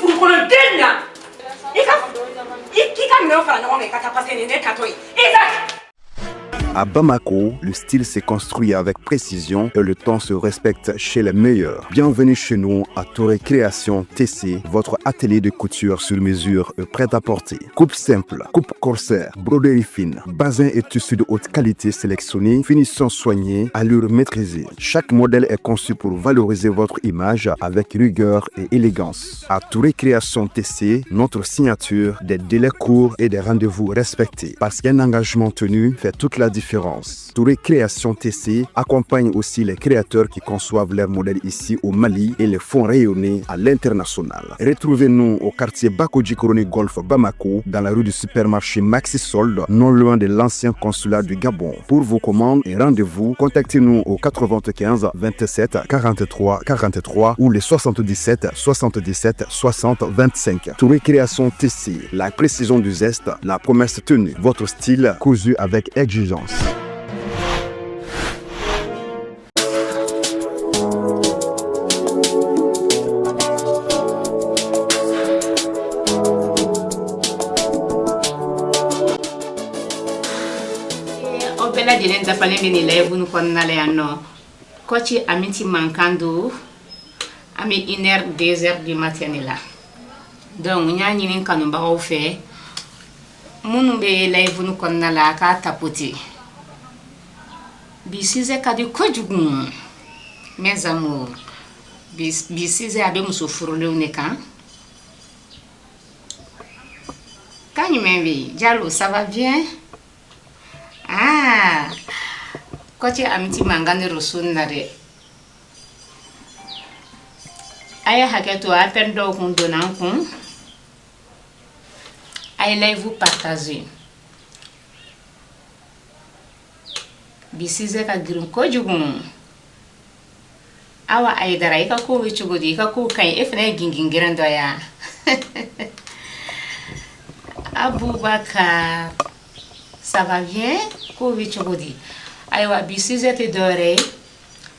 furukoloden na i ka i k'i ka minɛnw fara ɲɔgɔn kan i ka taa parce que nin ye ne tatɔ ye Isaac. À Bamako, le style s'est construit avec précision et le temps se respecte chez les meilleurs. Bienvenue chez nous à Touré Création TC, votre atelier de couture sur mesure et prêt à porter. Coupe simple, coupe corsaire, broderie fine, bazin et tissu de haute qualité sélectionnés, finition soignée, allure maîtrisée. Chaque modèle est conçu pour valoriser votre image avec rigueur et élégance. À Touré Création TC, notre signature, des délais courts et des rendez-vous respectés. Parce qu'un engagement tenu fait toute la différence. Touré Création TC accompagne aussi les créateurs qui conçoivent leurs modèles ici au Mali et les font rayonner à l'international. Retrouvez-nous au quartier Bakodjikoroni Golf Bamako, dans la rue du supermarché Maxi Solde, non loin de l'ancien consulat du Gabon. Pour vos commandes et rendez-vous, contactez-nous au 95 27 43 43 ou les 77 77 60 25. Touré Création TC, la précision du zeste, la promesse tenue, votre style cousu avec exigence. Aw bɛɛ lajɛlen dafalen bɛ nin live nin kɔnɔna la yan nɔ. Kɔci Amiti mankan don. An bɛ 1 heure, 2 heures du matin de la. Donc n y'a ɲini kanubagaw fɛ, minnu bɛ live nin kɔnɔna la, a k'a tapoter. Bi sujet ka di kojugu, mes amours. Bi sujet a bɛ muso furulenw de kan. Kan jumɛn bɛ yen? Jalo, ça va bien? Ah, Kɔci Amiti mankan de don so nin na dɛ. A ye hakɛ to, appel dɔw kun donna n kun. A ye live partager. Bi sujet ka girin kojugu. Awa Ayidara, i ka kow bɛ cogo di? I ka kow ka ɲi? E fana ye gingin dɔ ya. Abubakar, ça va bien? Kow bɛ cogo di? Ayiwa, bi sujet tɛ dɔwɛrɛ ye,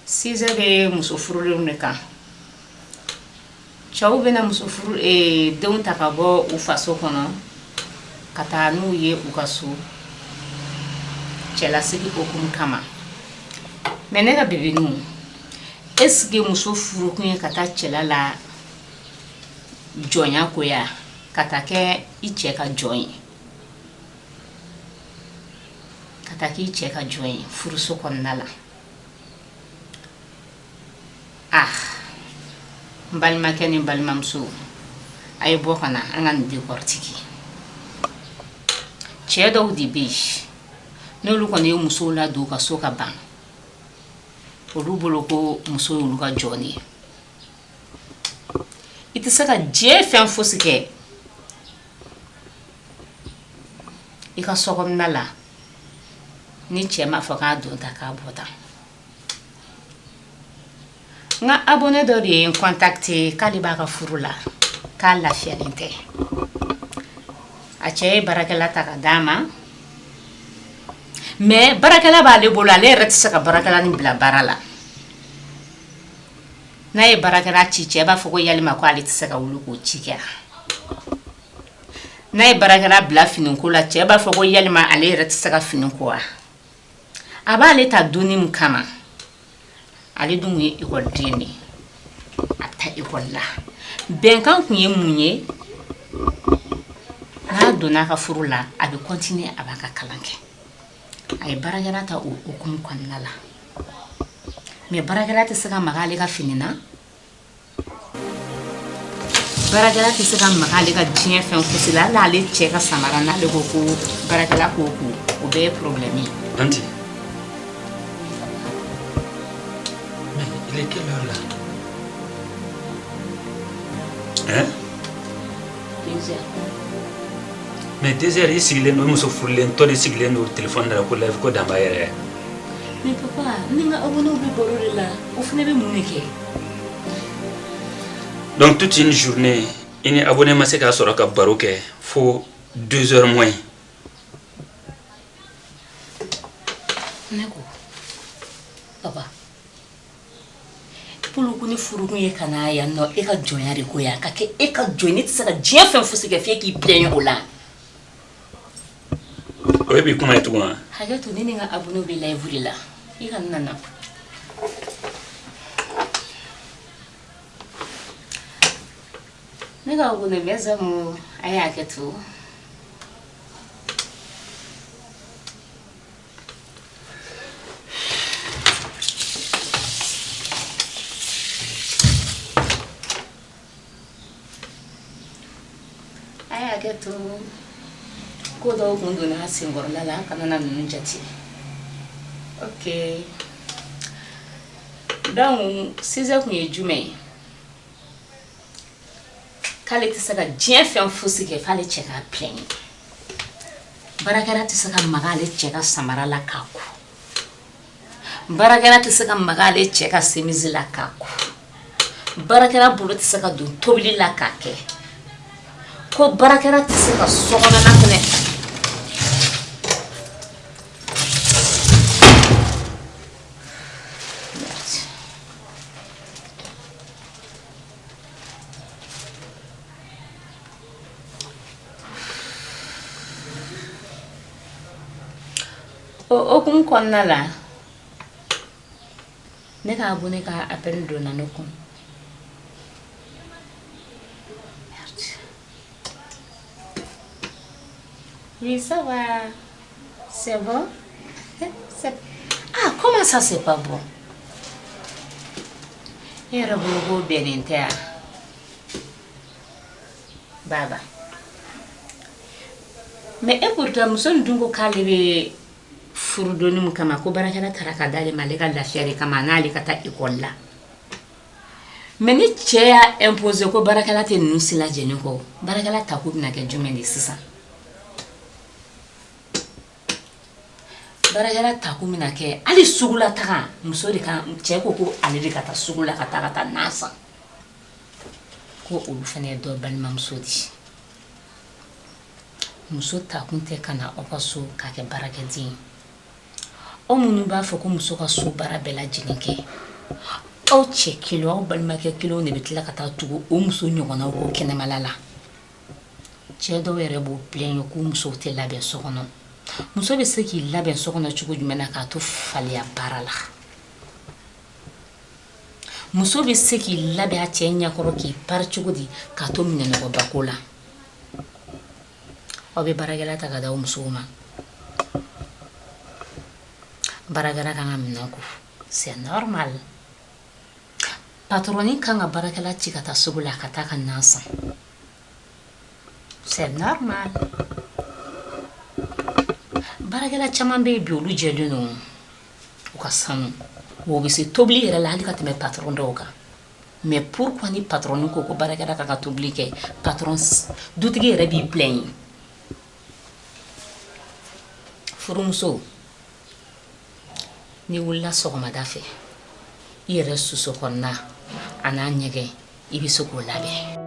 sujet bɛ muso furulenw de kan. Cɛw bɛna muso furu denw ta ka bɔ u faso kɔnɔ ka taa n'u ye u ka so cɛlasigi hokumu kama. Mais ne ka bébéninw, est ce que muso furukun ye ka taa cɛla la jɔnya koya, ka taa kɛ i cɛ ka jɔn ye, ka taa k'i cɛ ka jɔn ye furuso kɔnɔna la? Ah, n balimakɛ ni n balimamuso, a ye bɔ ka na an ka nin décortiquer. Cɛ dɔw de bɛ yen, n'olu kɔni ye musow ladon u ka so ka ban, olu bolo ko muso y'olu ka jɔn de ye. I tɛ se ka diɲɛ fɛn fosi kɛ i ka so kɔnɔna la ni cɛ m'a fɔ k'a don ta k'a bɔ tan. N ka abonné dɔ de ye n contacté k'ale b'a ka furu la, k'a lafiyalen tɛ. A cɛ ye baarakɛla ta ka d'a ma, mais baarakɛla b'ale bolo, ale yɛrɛ tɛ se ka baarakɛla nin bila baara la. N'a ye baarakɛla ci, cɛ b'a fɔ ko yalima ko ale tɛ se ka wuli k'o ci kɛ. N'a ye baarakɛla bila finiko la, cɛ b'a fɔ ko yalima ale yɛrɛ tɛ se ka fini ko wa. A b'ale ta donni min kama, ale dun ye ekɔliden de ye, a bɛ taa ekɔli la. Bɛnkan kun ye mun ye? N'a donna a ka furu la, a bɛ continuer, a b'a ka kalan kɛ. A ye baarakɛla ta o hukumu kɔnɔna la, mais baarakɛla tɛ se ka maga ale ka fini na, baarakɛla tɛ se ka maga ale ka diɲɛ fɛn fosi la. Hali ale cɛ ka samara, n'ale ko ko baarakɛla k'o ko, o bɛɛ ye problème ye. Tanti. Mais il est quelle heure là? Hein? 2 heures. Mais 2 heures, i sigilen don, muso furulen tɔ de sigilen don téléphone la ko live ko danba yɛrɛ. Mais papa, ni n ka abonnéw bɛ baro de la, o fana bɛ mun de kɛ? Donc toute une journée, i ni abonné ma se k'a sɔrɔ ka baro kɛ fo 2 heures moins. Ne ko papa, K'olu ko ne furukun ye ka na yan nɔ e ka jɔnya de ko yan ka kɛ e ka jɔn, ne tɛ se ka diɲɛ fɛn fosi kɛ f'e k'i plaigner o la. O ye bi kuma ye tugun wa? Hakɛ to, ne ni n ka abonnéw bɛ live de la, i ka nana. Ne ka abonné, mes amours, a ye hakɛ to. A ye hakɛ to, ko dɔw kun donna a senkɔrɔla la, kana na ninnu jate. Ok, donc sujet kun ye jumɛn ye? K'ale tɛ se ka diɲɛ fɛn fosi kɛ f'ale cɛ k'a plaigner. Baarakɛla tɛ se ka maga ale cɛ ka samara la k'a ko, baarakɛla tɛ se ka maga ale cɛ ka chemise la k'a ko, baarakɛla bolo tɛ se ka don tobili la k'a kɛ, ko baarakɛla tɛ se ka sokɔnɔna fɛnɛ. O hokumu kɔnɔna la, ne ka abonné ka appel donna ne kun. Oui, ça va. C'est bon? Ah, comment ça c'est pas bon? E yɛrɛ bolo ko bɛnnen tɛ wa? Baba. Mais e pourtant muso nin dun ko k'ale bɛ furudonni min kama, ko baarakɛla taara ka d'ale ma ale ka lafiya de kama, n'ale ka taa ekɔli la. Mais ni cɛ y'a imposer ko baarakɛla tɛ ninnu si lajɛlen kɔ, baarakɛla tako bɛna kɛ jumɛn de sisan? Baarakɛla tako bɛna kɛ hali sugula taga, muso de kan, cɛ ko ko ale de ka taa sugu la ka taa nan san, ko olu fana ye dɔ balimamuso di. Muso takun tɛ ka na aw ka so k'a kɛ baarakɛden ye. Aw minnu b'a fɔ ko muso ka so baara bɛɛ lajɛlen kɛ, aw cɛ kelen, aw balimakɛ kelenw de bɛ tila ka taa tugu o muso ɲɔgɔnnaw kɔ kɛnɛmala la. Cɛ dɔw yɛrɛ b'o plaigner k'u musow tɛ labɛn so kɔnɔ. Muso bɛ se k'i labɛn so kɔnɔ cogo jumɛn na k'a to faliya baara la? Muso bɛ se k'i labɛn a cɛ ɲɛkɔrɔ k'i pari cogo di k'a to minɛnɔgɔbako la? Aw bɛ baarakɛla ta ka d'aw musow ma. Baarakɛla kan ka minɛn ko, c'est normal. Patronne kan ka baarakɛla ci ka taa sugu la ka taa ka nan san, c'est normal. Baarakɛla caman bɛ yen bi, olu jɛlen don, u ka sanu, wa u bɛ se tobili yɛrɛ la hali ka tɛmɛ patron dɔw kan. Mais pourquoi ni patron ko ko baarakɛla kan ka tobili kɛ, patron dutigi yɛrɛ b'i plaigner? Furumuso, n'i wulila sɔgɔmada fɛ, i yɛrɛ suso kɔnɔna a n'a ɲɛgɛn, i bɛ se k'o labɛn.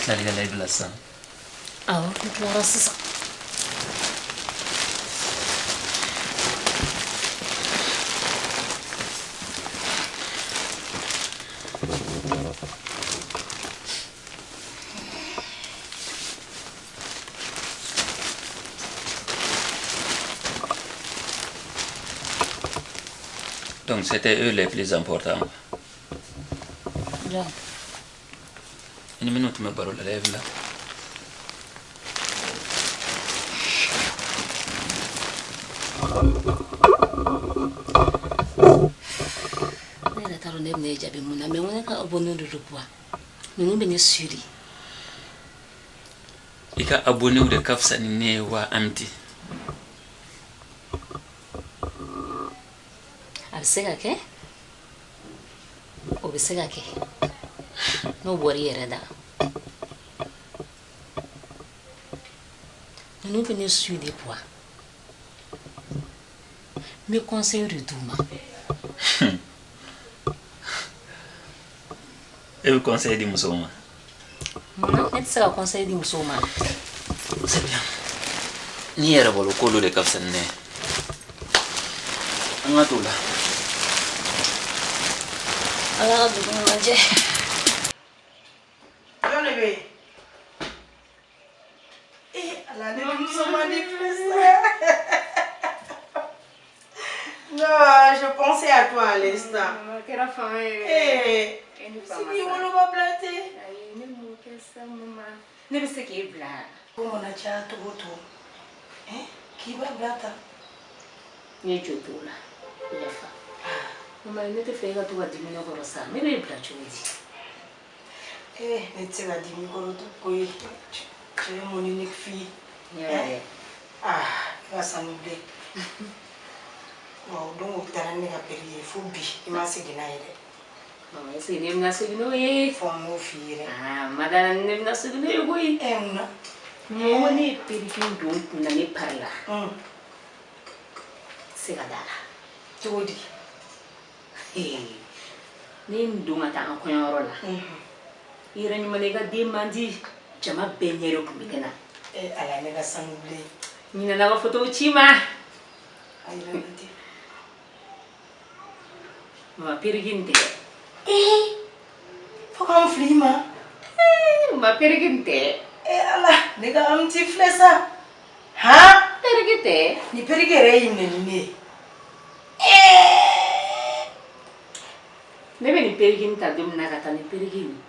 Tilali ka live la sisan? Awɔ, n tilara sisan. Donc c'était eux les plus importants. Jɔn? I ni minnu tun bɛ baro la live la. Ne yɛrɛ t'a dɔn ne bɛna e jaabi mun na, mais n ko ne ka abonné de don quoi. Ninnu bɛ ne suivre. I ka abonnéw de ka fisa ni ne ye wa, Amiti? A bɛ se ka kɛ, o bɛ se ka kɛ n'o bɔra i yɛrɛ da. Ninnu bɛ ne suivre de quoi. N bɛ conseil de d'u ma. E bɛ conseil di musow ma? Munna ne tɛ se ka conseil di musow ma? C'est bien. N'i yɛrɛ bolo k'olu de ka fisa ni ne ye. An ka t'o la. Ala ka dugu ɲuman jɛ. Jɔn de bɛ yen? Eh, Ala, ne denmuso man di filɛ sa. Non, je pensais à toi à l'instant. Kɛra fanga ye. Eh, E ni fama sigi sa. woloba bila ten. Ayi, ne m'o kɛ sa mama. Ne bɛ se k'e bila. Ko mana caya cogo o cogo, eh, k'i b'a bila tan. Ne jo t'o la. Yafa. Mama, ne tɛ fɛ e ka to ka dimi ne kɔrɔ sa. Ne b'e bila cogo di? Eh, ne tɛ se ka dimi kɔrɔ to koyi. Tu es mon unique fille. Yɔrɔ dɛ. Ah, i ka sanu bilen. Bon, o don o taara ni ne ka perruque ye fo bi i ma segin n'a ye dɛ. Mama, est-ce que ne bɛna segin n'o ye? Fo n m'o f'i ye dɛ. Ah, madame, ne bɛna segin n'o ye koyi. Eh, mun na? Mɔgɔ ne ye perruque in don n kun na, ne pari la. Un. Tɛ se ka da la. Cogo di? Ee, ne ye n don ka taa an ka kɔɲɔyɔrɔ la. I yɛrɛ ɲuman na, i ka den man di. Jama bɛɛ ɲɛ de tun bɛ ne na. Eh, Ala, ne ka sanu bilen. N ɲinɛna ka photo ci ma. A yira n na ten. Mama, perruque in tɛ. Eh, fo k'an fili i ma. Eh, mama, perruque in tɛ. Eh, Ala, ne ka Amiti filɛ sa. Han? Perruque tɛ. Ni perruque yɛrɛ y'i minɛ ni ne ye. Eh! Ne bɛ nin perruque in ta don min na ka taa ni perruque in.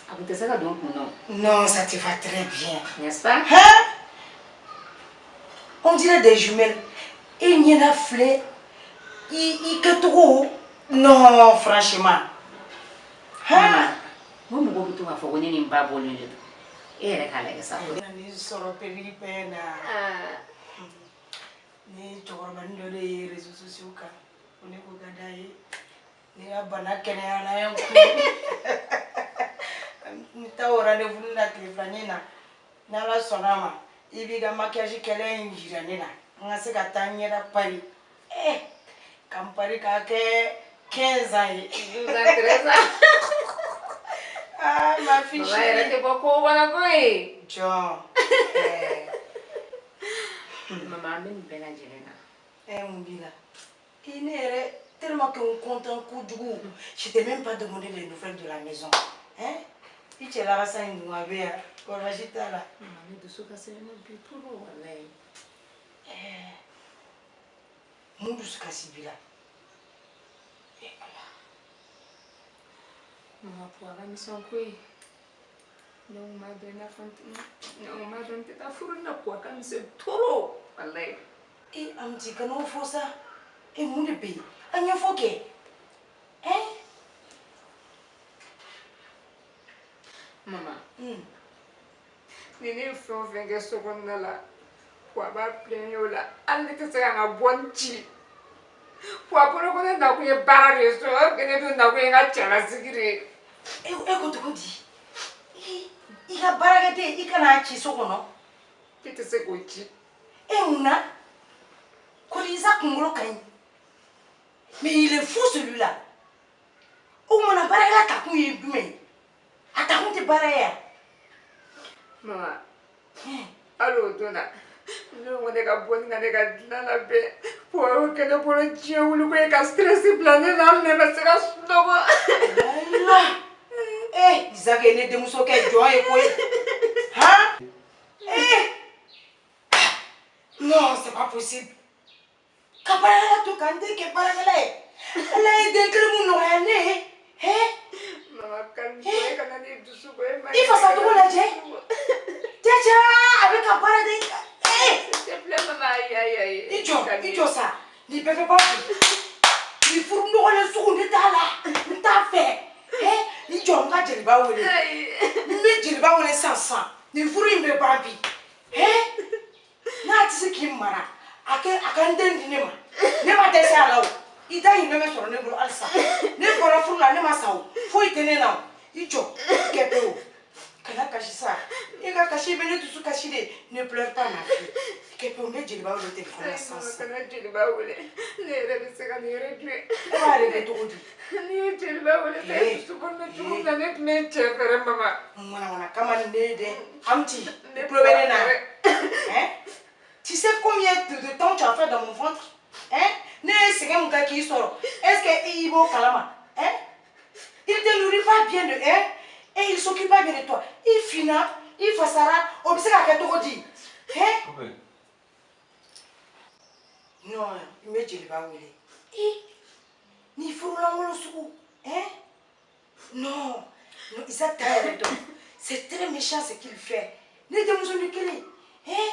A kun tɛ se ka don n kun na. Non, ça te va très bien. N'est-ce pas? Hein? On dirait des jumelles. E ɲɛda filɛ, i kɛcogo. Non, franchement. Hein? N ko mɔgɔw bɛ to k'a fɔ ko ne ni n ba bɔlen de don. E yɛrɛ k'a lajɛ sa. Ne sɔrɔ perruque bɛɛ na. Ni cɛkɔrɔbanin dɔ de ye réseaux sociaux kan, ko ne ko ka d'a ye. Ne ka bana kɛnɛyara ye kun. N taa o rendez-vous na tile filanin na. N'Ala sɔnna a ma, i b'i ka maquillage kɛlɛ in jira ne la. N ka se ka taa n ɲɛda pari. Eh, ka n pari k'a kɛ 15 ans ye. 12 ans, 13 ans. Ah, ma fille Mama yɛrɛ chérie. tɛ bɔ ko kɔnɔ koyi. Jɔn. Eh, Mama, an bɛ nin bɛɛ lajɛlen na. Eh, mun b'i la? I ne yɛrɛ tellement que n content kojugu. Je t'ai même pas demandé les nouvelles de la maison. Hein? I cɛla ka san in dun a bɛ yan. Kɔri baasi t'a la? Mama, ne dusu kasilen don bi trop walayi. Eh, mun dusu kasi b'i la? Eh, Ala. Mama, Puwa ka misɛn koyi. Ne kun b'a dɔn i n'a fɔ ne kun b'a dɔn n tɛ taa furu na. Puwa ka misɛn trop walayi. Eh, Amiti, kana o fɔ sa. Eh, mun de bɛ yen? A ɲɛfɔ kɛ. Hein? Mama, ni ne ye fɛn o fɛn kɛ so kɔnɔna la, Puwa b'a plaigner o la. Hali ne tɛ se ka n ka bɔni ci. Puwa bolo ko ne nakun ye baara de ye so, alors que ne dun nakun ye n ka cɛlasigi de ye. E ko cogo di? I ka baarakɛden i kana ci so kɔnɔ? Ne tɛ se k'o ci. E mun na? Kɔni Isa kunkolo ka ɲi. Mais il est fou, celui-là. O kumana baarakɛla takun ye jumɛn ye? A takun tɛ baara ye yan. Mama, hali o don na ne ko ne ka bɔ ni ka ne ka dilan labɛn Poireau kɛ ne bolo diɲɛ wuli ko ye ka stress bila ne la hali ne ma se ka sunɔgɔ. Eh, Isaac ye ne denmuso kɛ jɔn ye koyi. Han? Eh! Non, c'est pas possible. Ka baarakɛla to ka n den kɛ baarakɛla ye. Ala ye den kelen mun nɔgɔya ne ye. Hein? Mama calme-toi, e kana ne dusu bɔ e ma. I fasacogo lajɛ. Jaja, a bɛ ka baara de. Eh! S'il te plaît, mama, ayi ayi ayi. I jɔ, i jɔ sa. Nin bɛɛ bɛ ban bi. Nin furu nɔgɔlen sugu ne t'a la. N t'a fɛ. Eh! I jɔ n ka jeliba wele. Ayi. N bɛ jeliba wele sisan sisan. Nin furu in bɛ ban bi. Eh! N'a tɛ se k'i mara, a kɛ a ka n den di ne ma. Ne ma dɛsɛ a la o. I dahirimɛ bɛ sɔrɔ ne bolo halisa. Ne bɔra furu la ne ma sa o. Foyi tɛ ne na o. I jɔ, kɛ pewu. Kana kasi sa. E ka kasi bɛ ne dusu kasi de. Ne pleure pas ma fille. Kɛ pewu, n bɛ jeliba wele téléphone na sisan Mama sisan. kana jeliba wele. Ne yɛrɛ bɛ se ka nin réglé. E b'a réglé cogo di? N'i ye jeliba wele sa e dusu bɔ ne cogo min na ne tun bɛ n cɛ fɛrɛ mama. Manamana kama ni ne ye dɛ. Amti, i tulo bɛ ne na. Hein? Tu sais combien de temps tu as fait dans mon ventre? Hein? Ne ye sɛgɛn mun kɛ k'i sɔrɔ. Est-ce que i b'o kalama? Hein? Il te nourrit pas bien de hein? Et il s'occupe pas bien de toi. I finna, i fasara, o bɛ se ka kɛ cogo di? Hein? Non, n bɛ jeliba wele. I, ni furulankolon sugu, hein? Non, non, Isaac t'a yɛrɛ dɔn. C'est très méchant ce qu'il fait. Ne denmuso ni kelen, hein?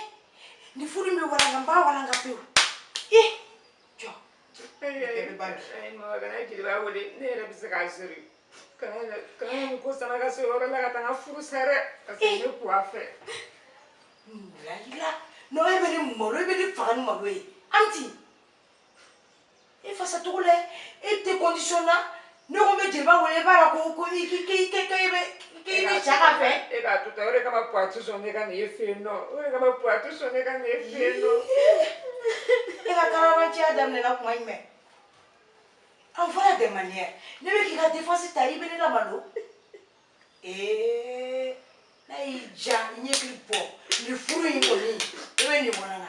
Ni furu in bɛ walanga, n b'a walanga pewu. I, jɔ. Ayi ayi ayi mama kana jeliba wele ne yɛrɛ bɛ se k'a gérer. Kana kana nin ko sama ka se o yɔrɔ la ka taa n ka furu sa dɛ parce que ne kun b'a fɛ. Layila, non e bɛ ne malo, e bɛ ne faga ni malo ye. Amti, e fasacogo lajɛ, e tɛ condition na. Ne ko n bɛ jeliba wele, e b'a la ko ko i k'i k'i k'i k'i bɛ k'i bɛ cɛ ka fɛ. E k'a to tan o de kama Poireau tɛ sɔn ne ka nin ye fɛ yen nɔ o de kama Poireau tɛ sɔn ne ka nin ye fɛ yen nɔ. E ka karabanciya daminɛna kuma jumɛn? En voilà des manières. Ne bɛ k'i ka défense ta, i bɛ ne lamalo. Ee, n'a y'i diya i ɲɛkili bɔ nin furu in kɔni, e bɛ nin bɔ na.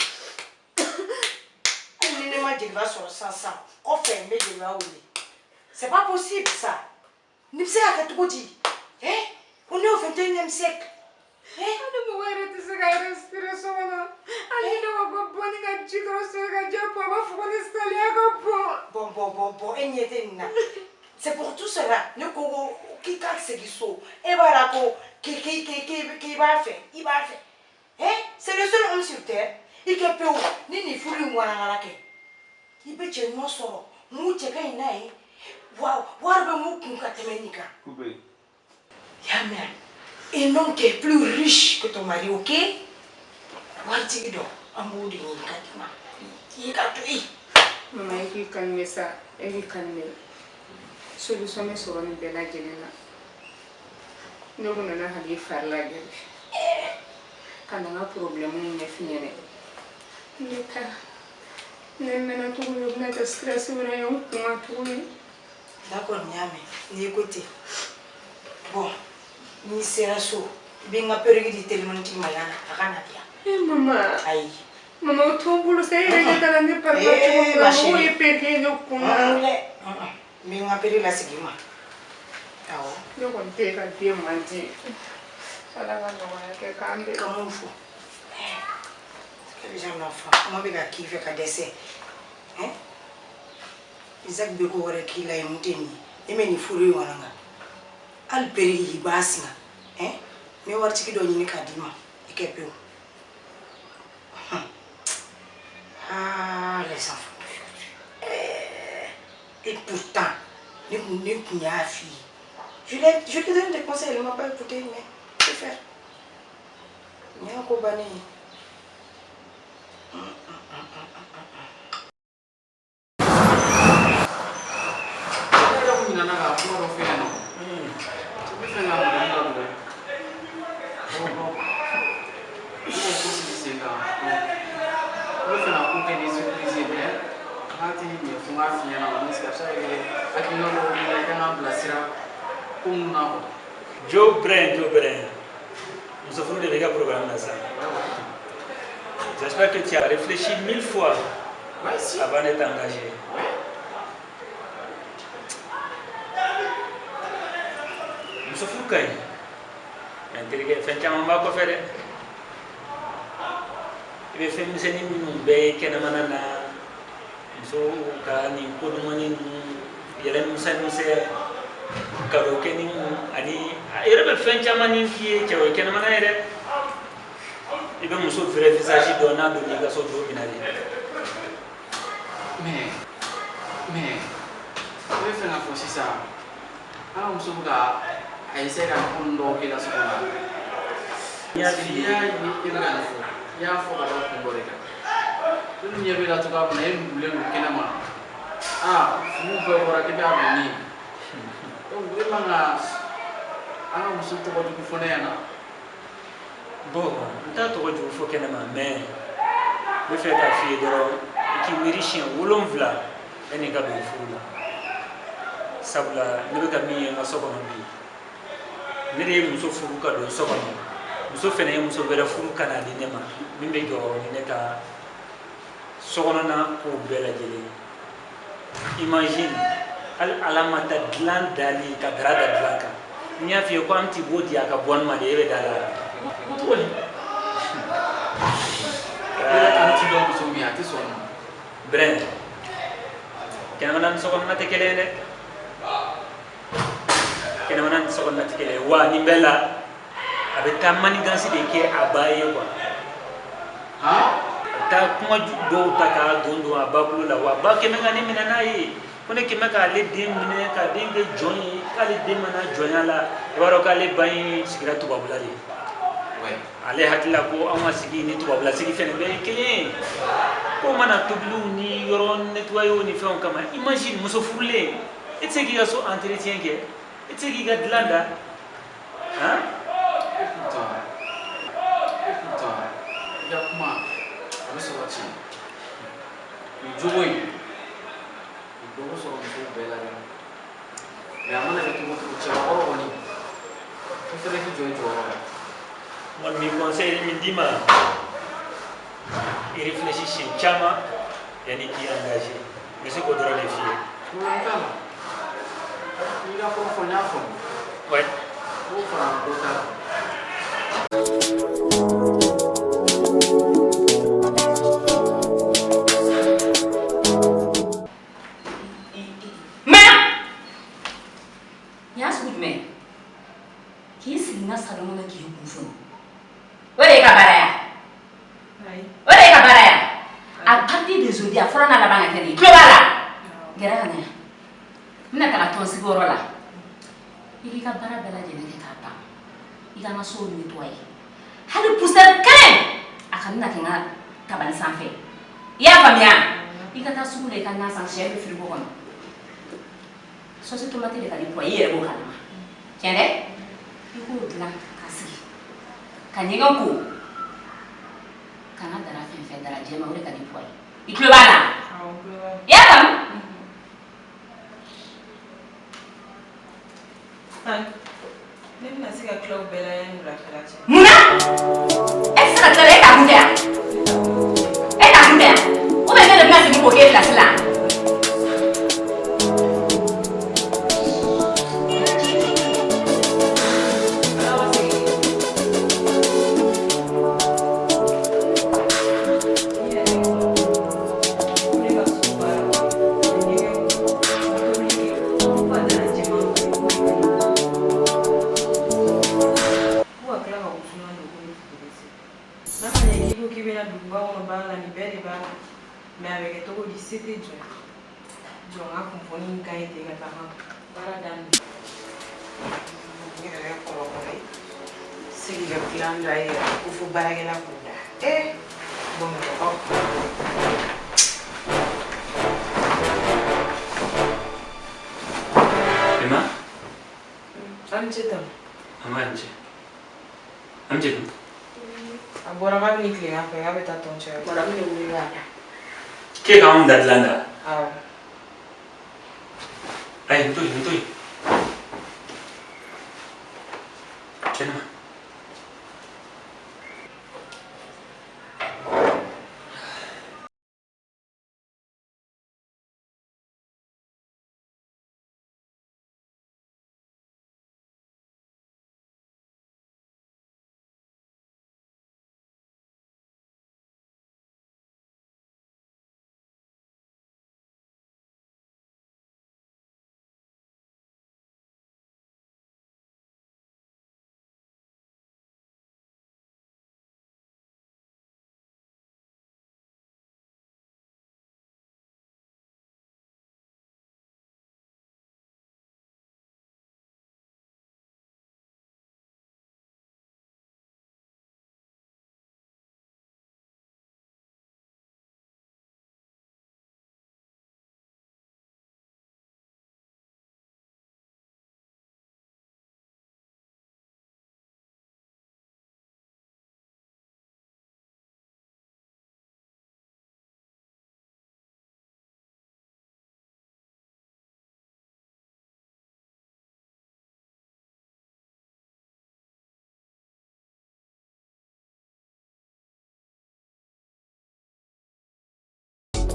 Hali ni ne ma jeliba sɔrɔ sisan sisan, kɔfɛ n bɛ jeliba wele. C'est pas possible ça. Nin bɛ se ka kɛ cogo di? Hein? On est au 21e siècle. Hein? Hali mɔgɔ yɛrɛ tɛ se ka respirer so kɔnɔ. Hali ni ne ko ko bɔ ni ka ji dɔrɔn soli ka jɛ Poireau b'a fɔ ko ne saliya ka bon. Bon, bon, bon, bon, e ɲɛ tɛ nin na. C'est pour tout cela, ne ko ko k'i ka segin so. E b'a la ko k'i k'i k'i k'i k'i b'a fɛ, i b'a fɛ. Hein? C'est le seul homme sur terre. I kɛ pewu ni nin furu in walankala kɛ. I bɛ cɛ ɲuman sɔrɔ, mun cɛ ka ɲi n'a ye. Wa wari bɛ mun kun ka tɛmɛ nin kan. Coupé. Ya mɛn. Un homme qui est plus riche que ton mari, ok? Waritigi dɔ, an b'o de ɲini ka d'i ma. I ka to yen. Mama e k'i calmer sa, e k'i calmer. Solution bɛ sɔrɔ nin bɛɛ lajɛlen na. Ne kun nana ka n'i fari lajɛ de. Ka na n ka problème ɲɛf'i ɲɛnɛ. N bɛ taa. Ne mɛnna tuguni o bɛna kɛ stress wɛrɛ ye n kun kan tuguni. D'accord, n y'a mɛn. N'i ko ten. Bon, n'i sera so, i bɛ n ka perruque di telimanitigi ma yan a ka na di yan. Eh mama. Ayi. Mama o t'o bolo sa e yɛrɛ ɲɛ t'a la ne fari la cogo min Eh, na ma mɔgɔw chérie. ye perruque ye ne kun na. Dɛ. N bɛ n ka perruque lasegin i ma. Awɔ. Ne kɔni tɛ ka den man di. Ala ka nɔgɔya kɛ k'an bɛn. Ka mun fɔ? Quel genre d'enfant? Kuma bɛ ka k'i fɛ ka dɛsɛ. Hein? Isaac bɛ ko wɛrɛ k'i la yen mun tɛ nin ye. E bɛ nin furu in walanga. Hali perruque i b'a singa. Hein? N bɛ waritigi dɔ ɲini k'a d'i ma. I kɛ pewu. Ah, les enfants d'aujourd'hui. Eh, et pourtant, ne kun y'a f'i ye. Je lui donne des conseils, elle ne m'a pas écouté, mais que faire? Nin y'a ko bannen ye. Ne yɛrɛ kun ɲinɛna ka kuma dɔ f'e ɲɛna. N bɛ fɛ ka mɔgɔ dɔ don dɛ. Bon, ne ko ko sigi sen kan. N bɛ fɛ ka ko kɛ ni surprise ye mais n'a ti ɲɛ fo n k'a f'i ɲɛna parce que a bɛ se ka kɛ hakilina dɔw b'i la i kan k'an bilasira ko mun na quoi. Joe Brin, Joe Brin. Muso furu de bɛ ka programme na sisan. J'espère que tu as réfléchi mille fois Ouais, si. avant de t'engager. Ouais. Muso furu ka ɲi. Mais n terikɛ, fɛn caman b'a kɔfɛ dɛ. I bɛ fɛn misɛnnin minnu bɛɛ ye kɛnɛmana na, musow ka nin ko dumanni ninnu, yɛlɛ misɛn misɛn, cadeau kɛniw ani a yɛrɛ bɛ fɛn caman ni k'i ye cɛ, o ye kɛnɛmana ye dɛ. I bɛ muso vrai visage dɔn n'a donn'i ka so don min na de. Mais i bɛ fɛ k'a fɔ sisan, an ka muso bɛ ka a essayer ka ko ninnu dɔw k'i la so kɔnɔ. N y'a f'i N'i ye. y'a ye e bɛ ka nin fɔ, i y'a fɔ ka da kun dɔ de kan. Ne dun ɲɛ b'e la cogoya min na, e nugulen don kɛnɛ ma. Aa, finiw bɛɛ bɔra k'i bɛ a don ne ye. Donc e man ka an ka muso tɔgɔ jugu fɔ ne ɲɛna. Bon, n t'a tɔgɔ jugu fɔ kɛnɛ ma, mais n bɛ fɛ k'a f'i ye dɔrɔn, i k'i miiri siɲɛ 7 yanni i ka don furu la. Sabula ne bɛ ka min ye n ka so kɔnɔ bi, ne de ye muso furu ka don so kɔnɔ, muso fɛnɛ ye muso wɛrɛ furu ka n'a di ne ma min bɛ jɔ ni ne ka sokɔnɔna kow bɛɛ lajɛlen ye. Imagine, hali Ala ma taa dilan dali ka dara da dilan kan, n y'a f'i ye ko an ti b'o di a ka bɔ ma de, e bɛ da la. I ko cogo di? E yɛrɛ kan ti dɔn muso min ye, a tɛ sɔn o ma. Brɛn, kɛnɛmana ni sokɔnɔna tɛ kelen ye dɛ. Kɛnɛmana ni sokɔnɔna tɛ kelen ye. Wa nin bɛɛ la, a bɛ taa manigance de kɛ a ba ye quoi. Han? A bɛ taa kuma dɔw ta k'a don don a ba kulo la. Wa ba kɛmɛ ka ne minɛ n'a ye ko ne kɛmɛ k'ale den minɛ k'a den kɛ jɔn ye, k'ale den mana jɔnya la, i b'a dɔn k'ale ba in sigira tubabula de. Ouais. Ale hakili la ko anw ka sigi ni tubabula sigi fɛnɛ bɛɛ ye kelen ye, ko mana tobiliw ni yɔrɔ nettoyer ni fɛnw kama. Imagine, muso furulen, e tɛ se k'i ka so entretien kɛ, e tɛ se k'i ka dilan da, han. Et pourtant, et pourtant, i ka kuma a bɛ sɔrɔ tiɲɛ. Nin jogo in, nin dɔ bɛ sɔrɔ musow bɛɛ la dɛ. Mais a mana kɛ cogo o cogo, cɛbakɔrɔ kɔni, i fɛnɛ k'i jɔ i jɔyɔrɔ la. N kɔni b'i conseil min d'i ma, i réfléchis siɲɛ caman yanni k'i engagé. N bɛ se k'o dɔrɔn de f'i ye. Problème t'a la. N'i ka kɔrɔ fɔ, n y'a faamu. Ouais. N b'o fara dɔ ta kan. Ma! Nin y'a sugu jumɛn ye? K'i sigi n ka salon kɔnɔ k'i kun funu. O de ye ka baara ya? O de ye ka baara ya? À partir d'aujourd'hui, a fɔlɔ n'a laban ka kɛ nin ye. I tulo b'a la? Gɛrɛ ka na yan. N bɛna taga tɔn sigiyɔrɔ la. I k'i ka baara bɛɛ lajɛlen kɛ k'a ban. I ka n ka so nettoyer. Hali poussière kelen a kana na kɛ n ka tabali sanfɛ. I y'a faamuya? I ka taa sugu la, i ka na san, sɛ bɛ frigo kɔnɔ. Sauce tomate de ka di pɔ, i yɛrɛ b'o kalama. Tiɲɛ dɛ? I k'o dilan ka sigi. Ka ɲɛgɛn ko. Ka n ka dara fɛn fɛn dara jɛman, o de ka di pɔ ye. I tulo b'a la? I y'a faamu? Ne bɛna se ka tila o bɛɛ la yanni wulafɛla cɛ. Mun na? E tɛ se ka tila dɛ, e t'a kun tɛ yan. E t'a kun tɛ yan. Ou bien ne de bɛna segin k'o k'e place la? Ne ka so baara, ɲɛgɛn ko, tobili kɛ, fo ka dara jɛman ko. Ko ka tila ka wusulan don ko ni funteni se. N'a ma ɲɛ k'i ko k'i bɛna duguba kɔnɔ baara la, nin bɛɛ de b'a la. Mais a bɛ kɛ cogo di, se tɛ jɔn ye. Jɔ n ka kunnafoni in ka ɲi ten ka taga baara daminɛ. N yɛrɛ kɛ kɔrɔkɔrɔ ye. Sigi ka dilan da i yɛrɛ ko fo baarakɛla k'o da. Ee, Bamakɔkaw. Emma, Aw ni ce tan. An b'a ni ce. An bɛ dun. A bɔra k'a bɛ ni tilegan fɛ k'a bɛ taa tɔn cɛ. Bɔra ne wuli k'a da. K'e k'anw da dilan da. Awɔ. Ayi, n to yen, n to yen. Kɛnɛma.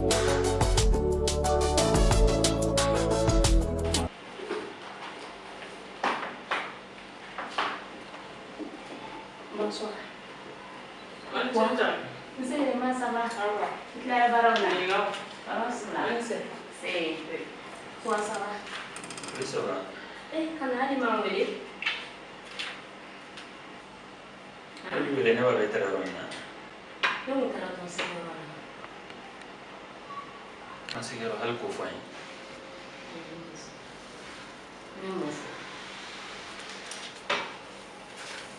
Bonsoir. Nse ma ça va? I tilara baaraw la? Baaraw la. Nse. Toi, ça va? Oui, ça va. Eh, kana hali ma wele? Hali wele ne b'a dɔn e taara yɔrɔ min na. Ne kun taara tɔn sigiyɔrɔ la. An sigiyɔrɔ hali k'o fɔ an ye. Ne m'o fɔ.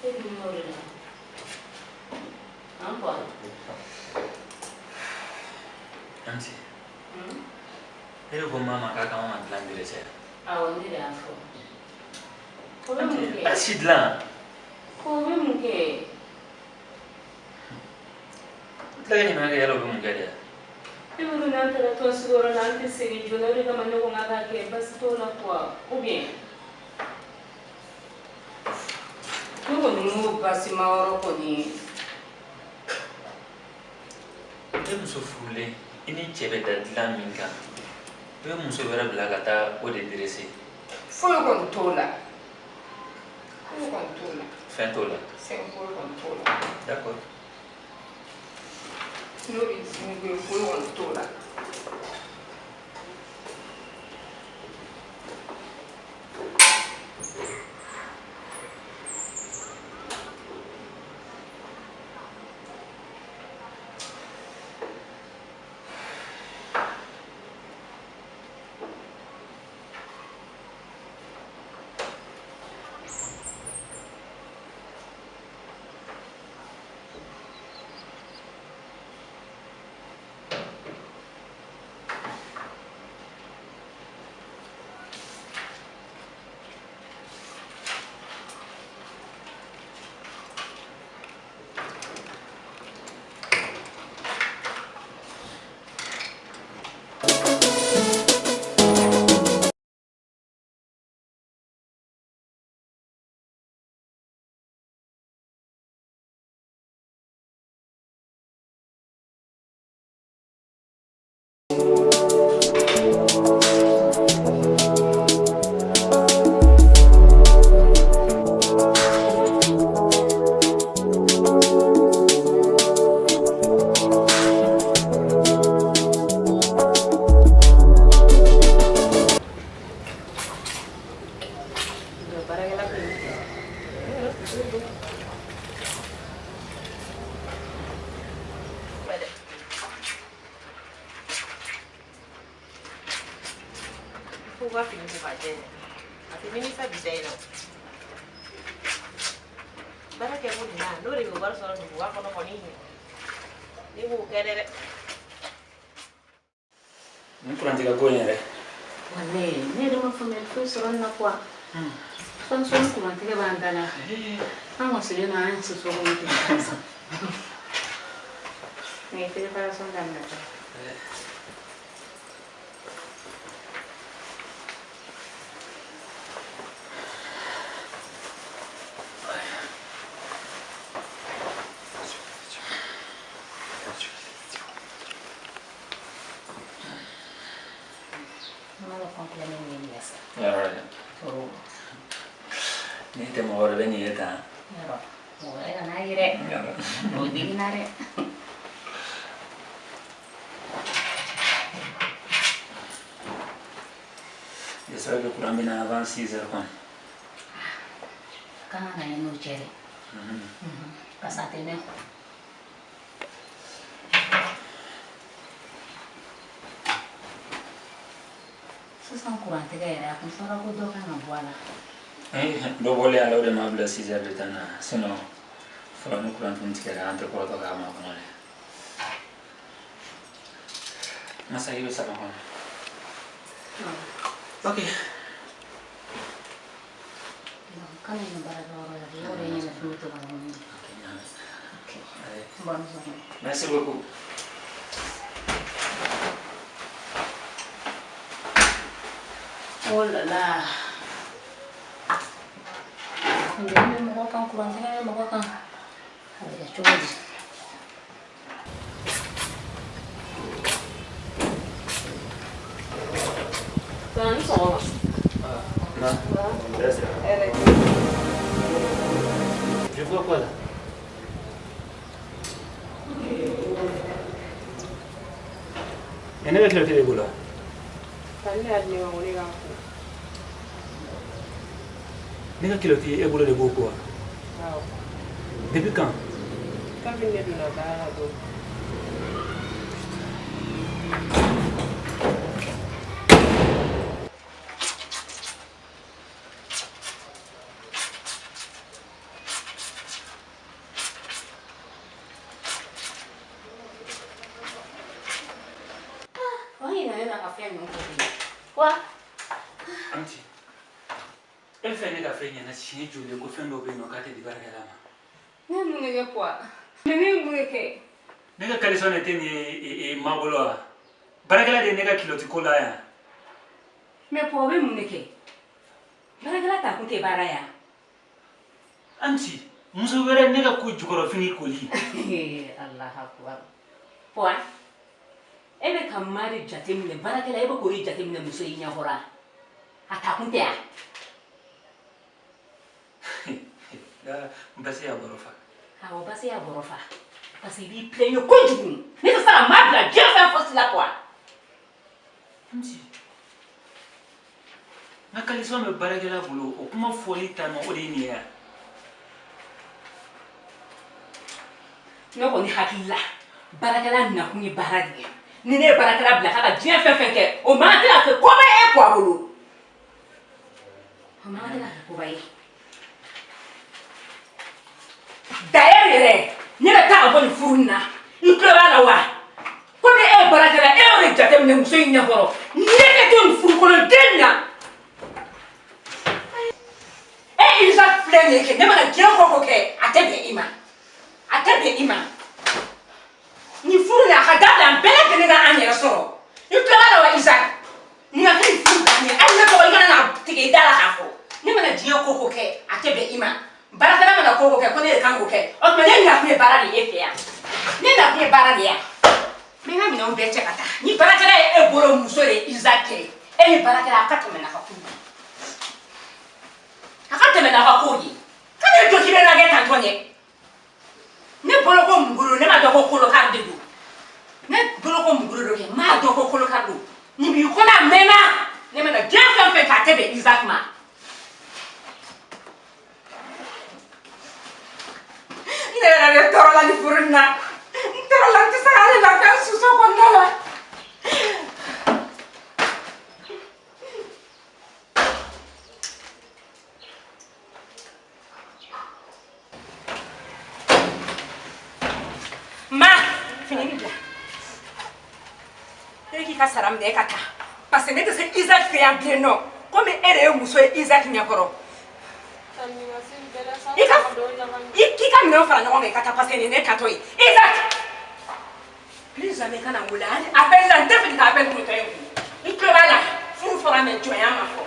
E dun b'o de la. An quoi? Anti. Ne de ko maa ma k'a ka ma dilan dɛrɛsɛ. Awɔ, ne de y'a fɔ. O bɛ mun kɛ? A si dilan. Ko o bɛ mun kɛ? Tila ka ɲininka kɛ yala o bɛ mun kɛ dɛ? Ne bolo n'an taara tɔn sigiyɔrɔ la an tɛ segin joona, o de kama ne ko n k'a ka kɛ basi t'o la quoi, ou bien? Ne kɔni m'o basima yɔrɔ kɔni ye. E muso furulen, i ni cɛ bɛ da dilan min kan, i bɛ muso wɛrɛ bila ka taa o de dresser. Foyi kɔni t'o la. Foyi kɔni t'o la. Fɛn t'o la. Fɛn foyi kɔni t'o la. D'accord. N'o de ye foyi kɔni t'o la. Ni kurantigɛ ko in yɛrɛ. Walayi, ne yɛrɛ ma faamuyali foyi sɔrɔ nin na quoi. Sɔni kurantigɛ b'an da la. An wasilen don an soso kɔnɔ ten gansan. Nin ye préparation daminɛ tɔ. Ni tɛ mɔgɔ wɛrɛ bɛ nin ye tan. Yɔrɔ, mɔgɔ wɛrɛ kan'a ye dɛ. O dimina dɛ. J'espère que courant bɛ na avant 6 heures kɔni. Kan ka na n'o cɛ dɛ. Parce que a tɛ mɛn. Sisan kurantigɛ yɛrɛ a kun fɔra ko dɔ kan ka bɔ a la. Dɔ bɔlen a la o de m'a bila 6 heures de temps na, sinon fɔlɔ ni courant tun tigɛra an tɛ kɔrɔtɔ k'a makɔnɔ dɛ. Masa i bɛ salon kɔnɔ. Ok. Kana ɲɛ baarakɛyɔrɔ la, yɔrɔ ye ɲɛ fɛn tɛ ka ɲini. Ok. Bonne journée. Merci beaucoup. Oh là là. Funteni bɛ mɔgɔ kan, kurantigɛ bɛ mɔgɔ kan. A bɛ kɛ cogo di? Patron, ni sɔgɔma. Na, Hɛrɛ. Je vois quoi là? Ne bɛ culotte de bolo wa? Tan ne y'a di ne ma ko ne k'a ko. Ne ka culotte e bolo de b'o ko wa? Awɔ. Depuis quand? Kabini ne donna baara la don. O ɲinɛ ne na ka fɛn ninnu ko bi. Wa Amti, e bɛ fɛ ne ka fɛn ɲɛna siɲɛ joli ko fɛn dɔw bɛ yen nɔ k'a tɛ di baarakɛla ma? Ne ye mun de kɛ kuwa? Ne ye mun de kɛ? Ne ka caleçon de tɛ nin ye ma bolo wa? Baarakɛla de ye ne ka culotte ko la yan. Mais kuwa o bɛ mun de kɛ? Baarakɛla ta kun tɛ baara yan. Amti, muso wɛrɛ ne ka ko jukɔrɔfini koli. Alahu akubar. Kuwa e bɛ ka maa de jateminɛ baarakɛla e bɛ k'o de jateminɛ muso in ɲɛkɔrɔ a ta kun tɛ yan. Basi y'a bɔrɔ fa. Awɔ basi y'a bɔrɔ fa. Parce que i b'i plaigner kojugu. Ne tɛ se ka maa bila diɲɛ fɛn fosi la kuwa. Amti, n ka caleçon bɛ baarakɛla bolo o kuma fɔli ta nɔ o de ye nin ye yan. Ne kɔni hakili la baarakɛla nakun ye baara de ye. Ni ne ye baarakɛla bila k'a ka diɲɛ fɛn fɛn kɛ o man kan tɛ ka kɛ koba ye e kuwa bolo. O man kan tɛ ka kɛ koba ye. D'ailleurs yɛrɛ ne bɛ taa ka bɔ nin furu in na i tulo b'a la wa? Komi e ye baarakɛla e y'o de jateminɛ muso in ɲɛkɔrɔ ne tɛ to nin furu kɔnɔ den na. E Isaac filɛ nin ye kɛ ne mana diɲɛ ko o ko kɛ a tɛ bɛn i ma. A tɛ bɛn i ma. Nin furu in a ka dabila an bɛɛ lajɛlen ka an yɛrɛ sɔrɔ. I tulo b'a la wa Isaac? Nin ka kɛ nin furu bannen ye hali ne tɔgɔ i kana na tigɛ i da la k'a fɔ. Ne mana diɲɛ ko o ko kɛ a tɛ bɛn i ma. Baarakɛla mana ko o ko kɛ ko ne de kan k'o kɛ. O tuma ne nakun ye baara de ye e fɛ yan. Ne nakun ye baara de ye yan. N bɛ n ka minɛnw bɛɛ cɛ ka taa. Ni baarakɛla ye e bolo muso de ye Isaac kɛ e ni baarakɛla a ka tɛmɛ n'a ka ko ye. A ka tɛmɛ n'a ka kow ye. Ka ne jɔ k'i bɛ na kɛ tantɔ ɲɛ. Ne bolo ko muguro ne ma dɔn ko kolokari de don. Ne bolo ko muguro do kɛ n m'a dɔn ko kolokari don. Nin b'i kɔnɔ a mɛnna. Ne mana diɲɛ fɛn fɛn kɛ a tɛ bɛn Isaac ma. Ne yɛrɛ de tɔɔrɔla nin furu in na. N tɔɔrɔla n tɛ se ka hali lafiya soso kɔnɔna la. Ma, fini nin bila. E k'i ka sara minɛ e ka taa. Parce que ne tɛ se Isaac fɛ yan bilen nɔ. Komi e de ye muso ye Isaac ɲɛkɔrɔ. I ka i k'i ka minɛnw fara ɲɔgɔn kan i ka taa parce que nin ye ne tatɔ ye. Isaac! Plus jamais kana n wele hali appel la n tɛ fɛ ka appel totɔ ye kun. I tulo b'a la furu fɔra mais jɔnya ma fɔ.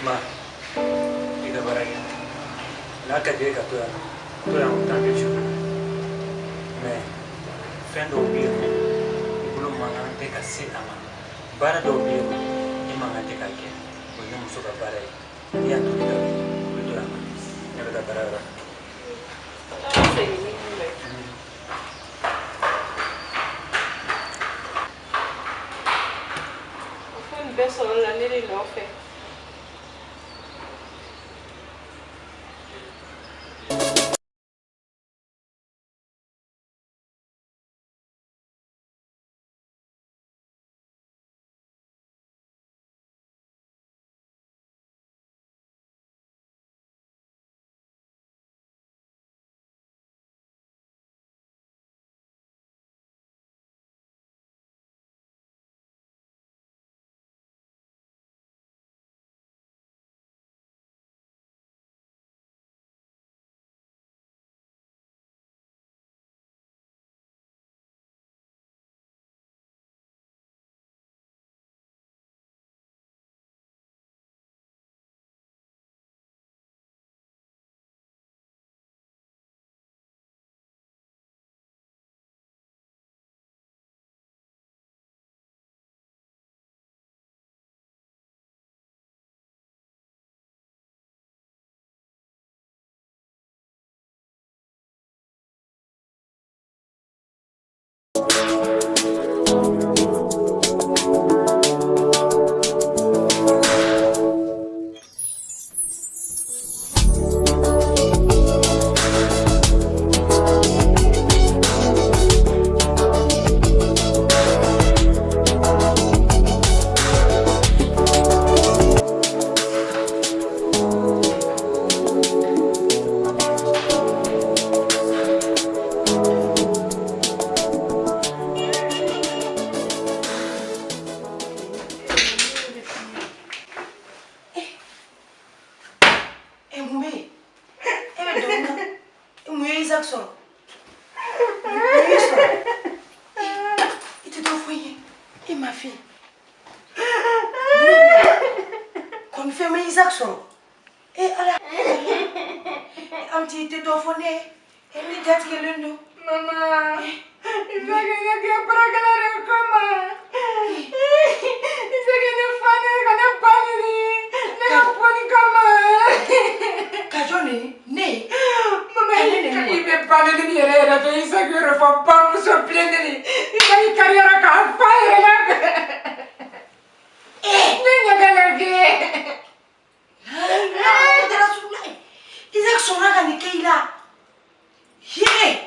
Ma, i ka baara kɛ. N'a ka di ye ka to yan, to yan o temps que tu veux. Mais fɛn dɔw bɛ yen nɔ, i bolo man kan tɛ ka se a ma. Baara dɔw bɛ yen nɔ, i man kan tɛ k'a kɛ. O ye ne muso ka baara ye. N'i y'a to ne ka wuli, i bɛ to yan nɔ. Ne bɛ taa baara yɔrɔ la. Segin ni jumɛn ye? O fɛn nin bɛɛ sɔrɔla ne de nɔfɛ. Isaac sɔrɔ? Mun y'i sɔrɔ? I tɛ dɔ fɔ n ye. E ma fille. Kɔni fɛn ma Isaac sɔrɔ. E Ala. An t'i tɛ dɔ fɔ ne ye. E ni jatigɛlen don. Mama, Isaac ne kɛ baarakɛla de kama. Isaac ne fa ne ka ne ba neni. Ne ka bɔ nin kama. Ka jɔn neni? Ne ye? Mama, i bɛ ba neni yɛrɛ yɛrɛ fɛ. Isaac yɛrɛ fɔ bamuso bilennen. Isaac kariyara k'a fa yɛrɛ la. Ne ɲɛ bɛ la kɛ. Isaac sɔnna ka nin kɛ i la. Ye!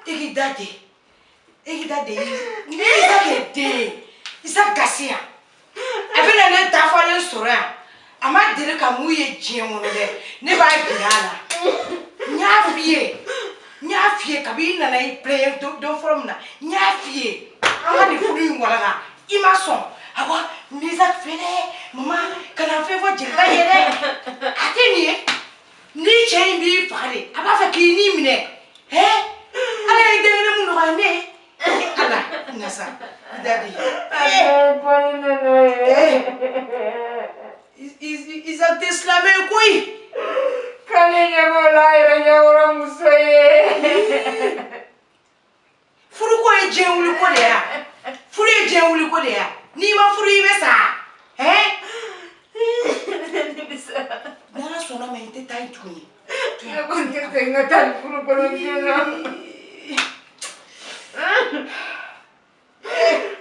E k'i da de. E k'i da de. Ni Isaac ye den ye, Isaac ka se yan. A bɛna ne dafalen sɔrɔ yan. A ma deli ka mun ye diɲɛ kɔnɔ dɛ. Ne b'a jira a la. N y'a f'i ye. N y'a f'i ye kabi i nana i plaigner don fɔlɔ min na. N y'a f'i ye. An ka nin furu in walaka. I ma sɔn. Awa, n bɛ Isaac fɛ dɛ. Mama, kana fɛn fɔ Jeliba ye dɛ. A tɛ nin ye. Ni cɛ in b'i faga de, a b'a fɛ k'i ni minɛ. Hɛ? Ala ye den kelen mun nɔgɔya ne ye. Ala, na sa, i da de. Isaac tɛ silamɛ ye koyi. K'ale ɲɛ b'o la a yɛrɛ ɲɛkɔrɔ muso ye. Furuko ye diɲɛ wuli ko de ye. Furu ye diɲɛ wuli ko de ye. N'i ma furu i bɛ sa. Hɛn? N'Ala sɔnna ma i tɛ taa yen tuguni. Ne kɔni tɛ segin ka taa nin furu kɔnɔ joona.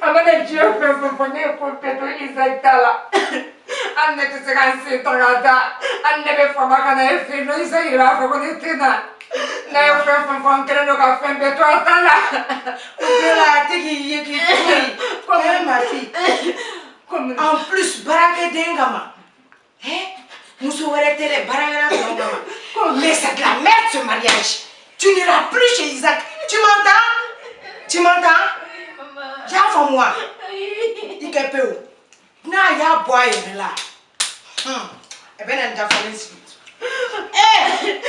A mana diɲɛ fɛn fɛn fɔ ne ye ko bɛɛ to Isaac ta la. Hali ne tɛ se ka n sen ta ka da. Hali ne bɛ fama ka na e fɛ yen nɔ Isaac yɛrɛ b'a fɔ ko ne tɛ na. N'a ye fɛn fɛn fɔ n kɛlen don ka fɛn bɛɛ to a ta la. O bɛɛ la a tɛ k'i ye k'i to yen. Eh ma fille. En plus baarakɛden kama. Hein? Muso wɛrɛ tɛ dɛ, baarakɛla dɔrɔn kama. Mais c'est de la merde ce mariage. Tu n'iras plus chez Isaac. Tu m'entends? Tu m'entends? I y'a faamu wa? I kɛ pewu. N'a y'a bɔ a yɛrɛ la, a bɛ na n dafalen sigi. Ee,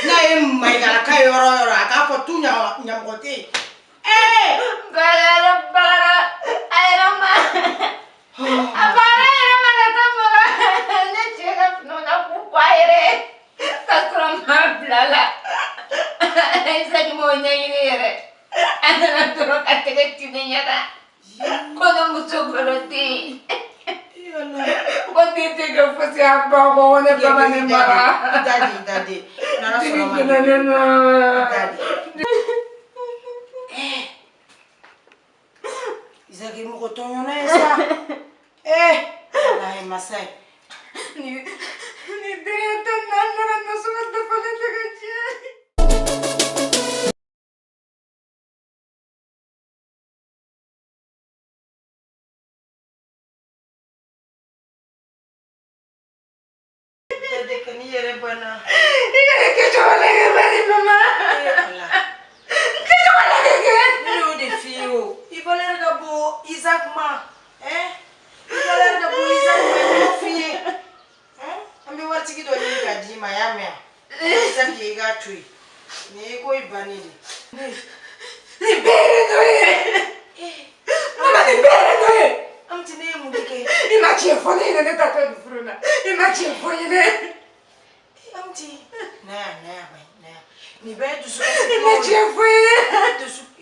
n'a ye Mayigalaka ye yɔrɔ o yɔrɔ, a k'a fɔ tu ɲamɔgɔ tɛ yen. Ee! Baara baara a yɛrɛ ma. A baara yɛrɛ ma ka taa maga ne cɛ ka finiw na k'u ko a yɛrɛ ye k'a sɔrɔ n m'a bila la. Isaac m'o ɲɛɲini yɛrɛ. A nana dɔrɔn ka tɛgɛ ci ne ɲɛ na. Ko ne muso golo den. Ko den tɛ kɛ fosi a ba kɔ ko ne ba ma ne mara. Dadi, dadi. N'Ala sɔnna ma. Ne na. Dadi. Eh. Isaac ye mɔgɔ tɔɲɔna ye sa. Eh, Ala ye masa ye. Ni ni den tɛ na ne ka nasɔngɔ dafalen tɛ ka tiɲɛ. Dede ka n'i yɛrɛ banna. I kana kɛ cogo la kɛ bari mama. Ala. Kɛ cogo la kɛ kɛ. Ne y'o de f'i ye o. I valeur ka bon Isaac ma. Hein? I valeur ka bon Isaac ma, n y'o f'i ye. Hein? An bɛ waritigi dɔ ɲini k'a d'i ma, i y'a mɛn wa? Isaac ye i k'a to yen. Nin ye ko in bannen de. Nin bɛɛ yɛrɛ nɔ ye. Mama nin bɛɛ yɛrɛ nɔ ye. An ti ne ye mun de kɛ? I ma tiɲɛ fɔ ne ɲɛna ne taatɔ nin furu la. I ma tiɲɛ fɔ n ɲɛna. An ti. Na yan, na yan bayi, na yan. Nin bɛɛ ye dusu kasi. I ma tiɲɛ fɔ n ɲɛna.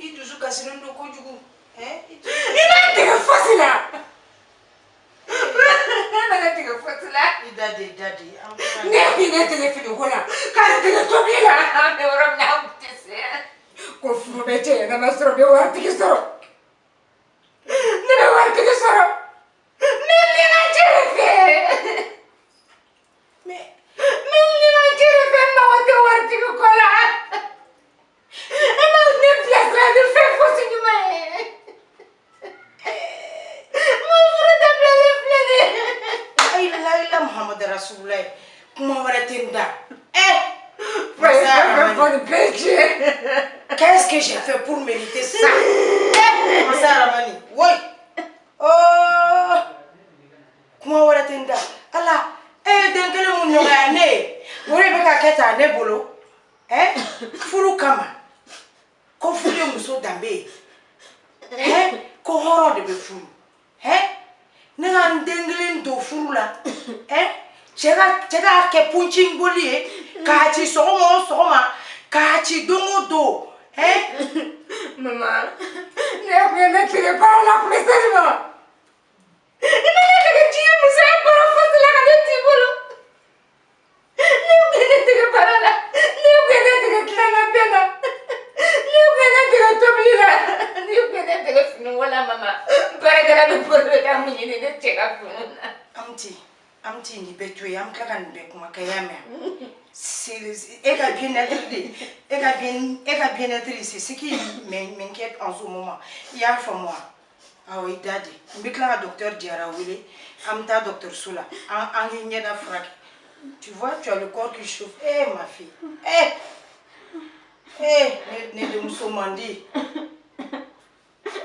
I dusu kasilen don kojugu. Hein? I ma n dege fosi la. Ne ma ne dege fosi la. I da de, i da de. Ne kun ne dege finiko la, ka ne dege tobili la. An bɛ yɔrɔ min na an tɛ se. Ko furu bɛ cɛ ɲɛnama sɔrɔ, n bɛ waritigi sɔrɔ. Ne bɛ waritigi sɔrɔ. Ne ni ka cɛ de fɛ. Ne ni ka cɛ de fɛ, n mago tɛ waritigi ko la. E ma ne bilasira ni fɛn fosi ɲuman ye. N ko furu dabilalen filɛ nin ye. Ayi la Muhammadu Rasululayi. Kuma wɛrɛ tɛ n da. Eh! Qu'est-ce que j'ai fait pour mériter ça? Eh! Masa Ramani, oui. Oh! Kuma wɛrɛ tɛ n da. Ala, e ye den kelen mun nɔgɔya ne ye, o de bɛ ka kɛ tan ne bolo. Ɛ, furu kama, ko furu ye muso danbe ye. Ɛ, ko hɔrɔn de bɛ furu. Ɛ, ne ka n den kelen don furu la, ɛ, cɛ k'a kɛ puncingoli ye k'a ci sɔgɔma o sɔgɔma, k'a ci don o don. Ɛ. Mama, ne kun ye ne tigɛ baara la, kun bɛ se ma. Ne ne tigɛ diɲɛ musoya baara fosi la ka ne t'i bolo. Ne kun ye ne tigɛ baara la, ne kun ye ne tigɛ tilanna bɛɛ la, ne kun ye ne tigɛ tobili la, ne kun ye ne tigɛ finiko la. Mama, baarakɛla bɛ bolo bɛ taa mun ɲini ne cɛ ka finiw na? Amti, Amti, nin bɛɛ to yen, an bɛ tila ka nin bɛɛ kuma kɛ, i y'a mɛn? E ka bien-être de, e ka bien-être, c'est ce qui m'inquiète en ce moment, i y'a faamu wa? Awɔ, i da di, n bɛ tila ka docteur Diarra wele, an bɛ taa dɔgɔtɔrɔso la, an k'i ɲɛda furakɛ. Tu vois, tu as le corps qui chauffe. Eh, ma fille, eh, eh, ne denmuso man di.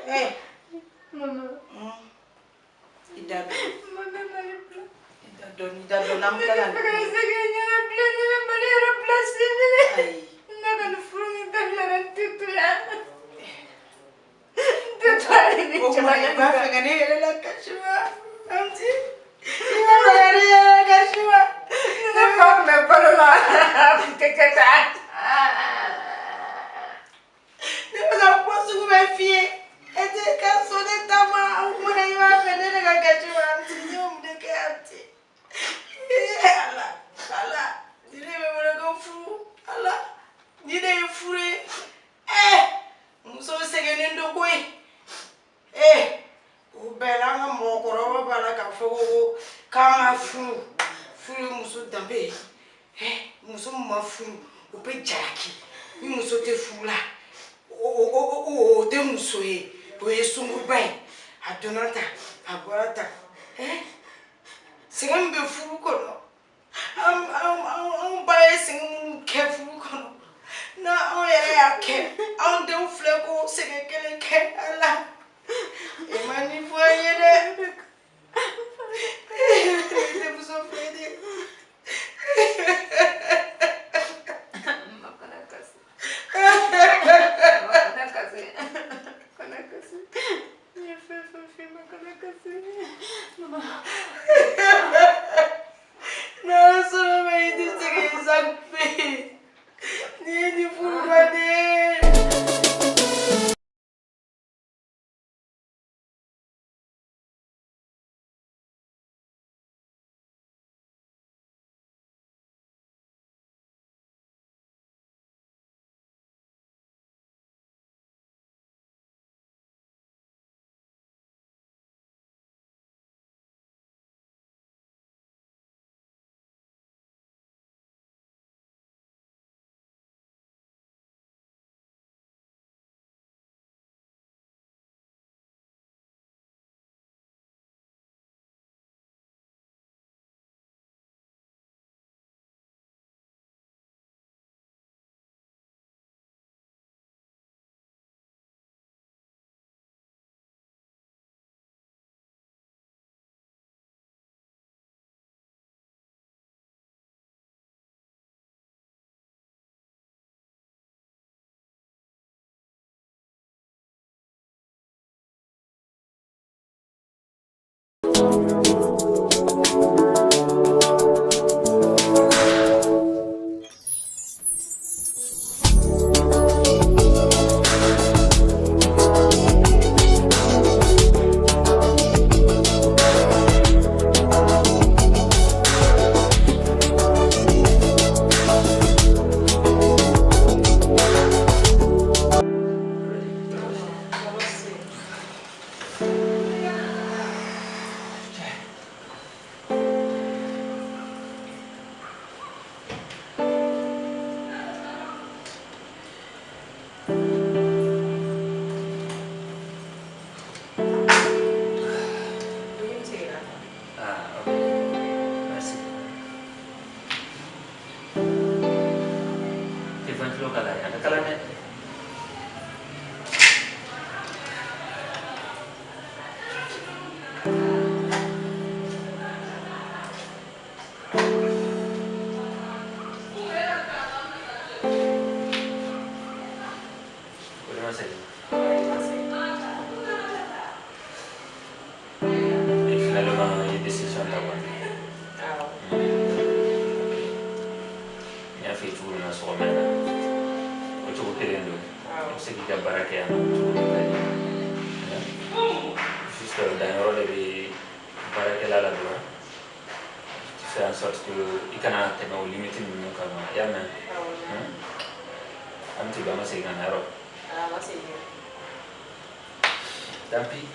Eh. Mama. I da dɔɔni. Mama, mali bila. I da dɔɔni, i da dɔɔni, an bɛ tila ka Ne bɛ fɛ ka se k'i ɲɛda bilen, ne bɛ mali yɛrɛ bila sen minɛ. Ayi. Ne ka nin furu nin dabilala, n tɛ to yan. N tɛ to hali ni O kuma jamana i b'a fɛ ka ne yɛrɛ lakasi wa? Amti, i b'a fɛ ka ne yɛrɛ lakasi wa? Ne fa tun bɛ balo la, a tun tɛ kɛ tan. Ne bɛ ka kuma sugu bɛɛ f'i ye, e tɛ ka sɔn ne ta ma. O kuma na, i b'a fɛ ne de ka kasi wa? Amti, ne ye mun de kɛ? Amti, ee, Ala, Ala, ni ne bɛ wele ko furu, Ala, ni ne ye furu ye. Ɛɛ, muso sɛgɛnnen don koyi. Ee, o bɛɛ la, an ka mɔgɔkɔrɔba b'a la k'a fɔ ko k'an ka furu, furu ye muso danbe ye. Ɛ, muso min ma furu, o bɛ jalaki. Ni muso tɛ furu la, o tɛ muso ye, o ye sunguruba ye. A donna tan, a bɔra tan. Ɛ, sɛgɛn min bɛ furu kɔnɔ, anw ba ye sɛgɛn minnu kɛ furu kɔnɔ, n'anw yɛrɛ y'a kɛ, anw denw filɛ k'o sɛgɛn kelen kɛ. Ala, e ma nin fɔ an ye dɛ. Ne denmuso filɛ nin ye. Mama, kana kasi. Mama, kana kasi. Kana kasi. N ye fɛn fɛn f'i ma, kana kasi. Mama. N'Ala sɔnna ma, i tɛ sɛgɛn sa fɛ nin ye nin furu ma de. ma sɛgɛn? Ayi, ma sɛgɛn. Et finalement, i ye décision ta kɔni. Awɔ. N y'a f'i ye cogo min na sɔgɔma in na, o cogo kelen don. I bɛ se k'i ka baara kɛ yan nɔ cogo min ka di ye. Juste danyɔrɔ de bɛ baarakɛla la dɔrɔn. Tu fais en sorte que i kana tɛmɛ o limite ninnu kan i y'a mɛn? Awɔ. An tɛ ba ma segin ka na yɔrɔ. A ma segin. Tant pis.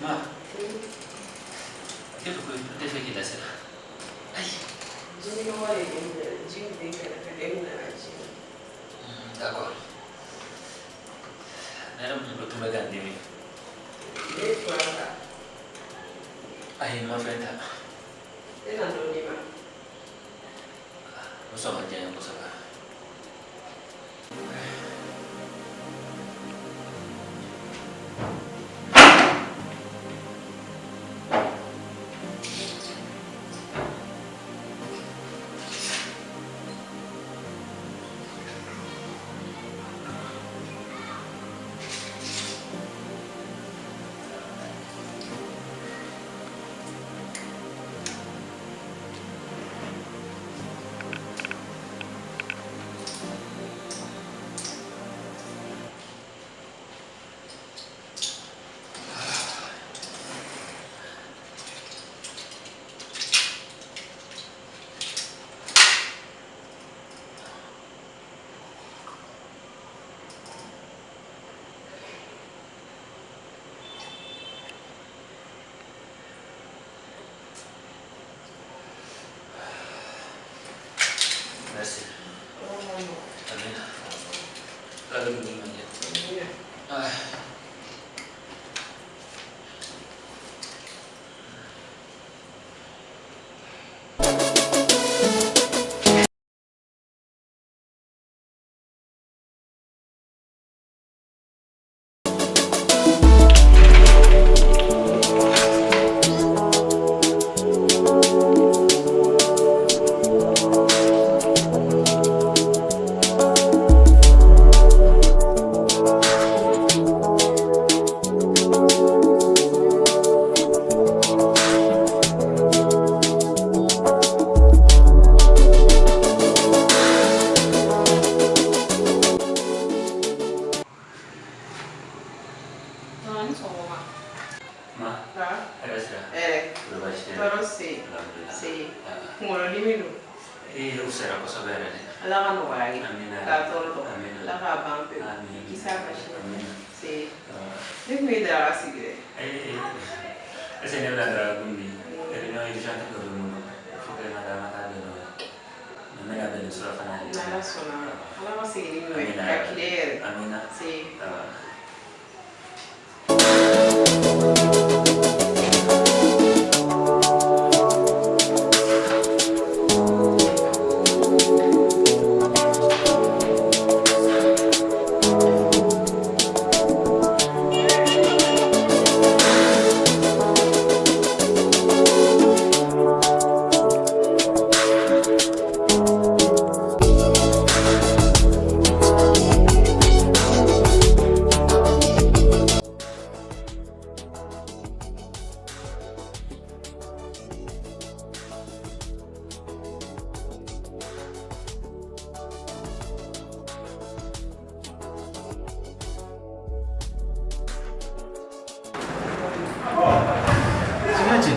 Ma, e ko n tɛ fɛ k'i lasira. Ayi. Jinikɛmɔgɔ de ye n minɛ, ji tun tɛ n kɛrɛfɛ, e nana ji. D'accord. Ne yɛrɛ kunkolo tun bɛ ka n dimi. Ne ye fura ta. Ayi, n ma fɛn ta. Ne na dɔ d'i ma. O sɔn ka diya n ye kosɛbɛ. Merci. Amina. Ala ka dugu ɲuman jɛ. Ah. Ni sɔgɔma. Ma, Ha? hɛrɛ sira. Hɛrɛ. Kɔri baasi tɛ? Tɔɔrɔ se. Alhamdulillah. Se. Kunkolodimi don. Ee, o sera kosɛbɛ yɛrɛ de. Ala ka nɔgɔya kɛ. Amina. K'a tɔɔrɔ tɔ. Amina. Ala k'a ban pewu. Amina. Kisi a basi. Amina. Se. Ne tun ye daraka sigi dɛ. Ee, est-ce que ne bɛna daraka dun bi? Réunion urgente dɔ bɛ n bolo. Il faut que n ka taa n ka taa bɛn n'o ye. Mais n bɛna bɛn ni surafana ye. N'Ala sɔnna ma. Ala ka segin ni ɲuman ye. Amina. Ka tile yɛrɛ. Amina. Se. Ah. Sinachi,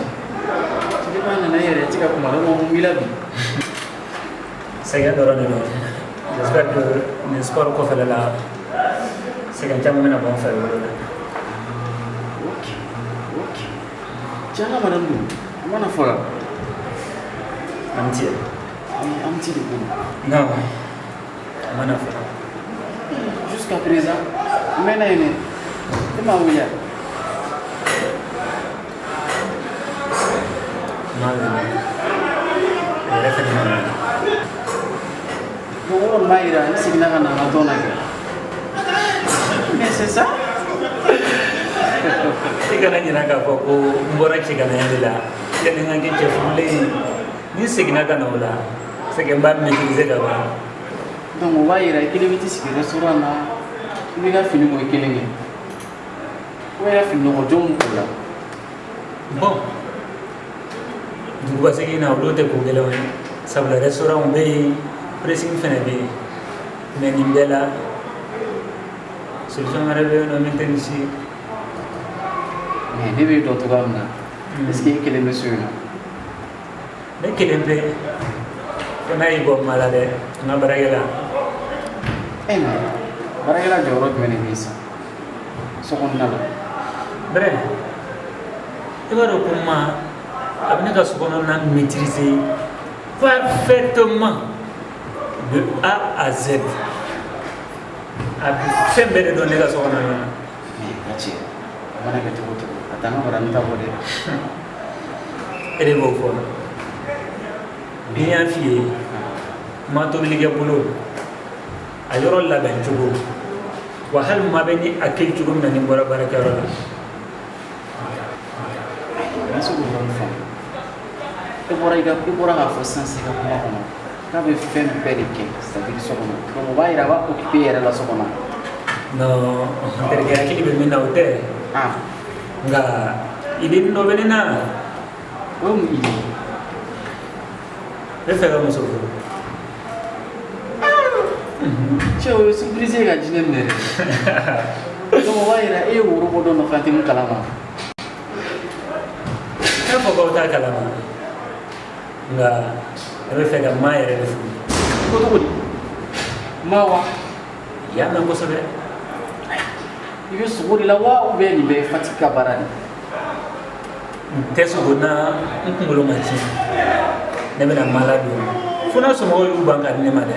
Sidi nana yɛrɛ ti ka kuma dɔn mun b'i la bi. Sɛgɛn dɔrɔn de don. J'espère que nin sport kɔfɛla la, sɛgɛn caman bɛna bɔ n farikolo la. Ok, cɛ, an ka madame dun, a mana faga. Amitié. Amitié de ko don. Non, a mana faga. Jusqu'à présent, n mɛnna yen dɛ, e m'a wele wa? N m'a wele, a yɛrɛ fɛnɛ ma wele. Donc o kɔni b'a yira i seginna ka na an ka tɔn na kɛ. Mais c'est ça. I kana ɲinɛ k'a fɔ ko n bɔra cɛganaya de la yanni n ka kɛ cɛ furulen ye. Ni n seginna ka na o la, c'est que n b'a maîtriser ka ban. Donc o b'a yira i kelen bɛ t'i sigi restaurant na, i b'i ka fini ko i kelen kɛ. O yɛrɛ fini nɔgɔ jɔn b'o la? Bon, duguba segin na, olu tɛ ko gɛlɛnw ye, sabula restaurant bɛ yen, pressing fɛnɛ bɛ yen. Mais nin bɛɛ la, solution wɛrɛ bɛ yen nɔ min tɛ nin si ye. Mais ne b'e dɔn cogoya min na, est ce que e kelen bɛ so yen nɔ? Ne kelen bɛ fo n'a y'i bɔ ma la dɛ, n ka baarakɛla. E mais baarakɛla jɔyɔrɔ jumɛn de bɛ yen sisan so kɔnɔna la? Brɛ, i b'a dɔn ko ma a bɛ ne ka so kɔnɔna maîtriser parfaitement de A à Z. A bɛ fɛn bɛɛ de dɔn ne ka so kɔnɔna na. Mais ka cɛ, a mana kɛ cogo o cogo, a t'an ka madame ta bɔ dɛ. E de b'o fɔ. Ni y'a f'i ye, ma tobilikɛ bolo, a yɔrɔ labɛn cogo wa, hali ma bɛ ni a kɛ cogo min na ni n bɔra baarakɛyɔrɔ la. N bɛ se k'o yɔrɔnin faamu. E bɔra k'a fɔ sisan sisan i ka kuma kɔnɔ k'a bɛ fɛn bɛɛ de kɛ, c'est à dire so kɔnɔ. Donc o b'a yira a b'a occuper yɛrɛ la so kɔnɔ. Non, n terikɛ, hakili bɛ min na, o tɛ. Ah. Nka idée dɔ bɛ ne na. O ye mun idée ye? Ne fɛ ka muso furu. Cɛ, o ye surprise ye ka jinɛ minɛ dɛ. Donc o b'a yira e ye woro bɔ dɔ nɔfɛ, an tɛ mun kalama. N'a fɔ k'aw t'a kalama, nka ne bɛ fɛ ka maa yɛrɛ de furu. Ko cogo di? Ma wa? I y'a mɛn kosɛbɛ. I bɛ sogo de la wa, ou bien nin bɛɛ ye Fatick ka baara de ye? N tɛ sogo na, n kunkolo ma tiɲɛ. Ne bɛna ma ladon fo n'a somɔgɔw y'u ban ka di ne ma dɛ.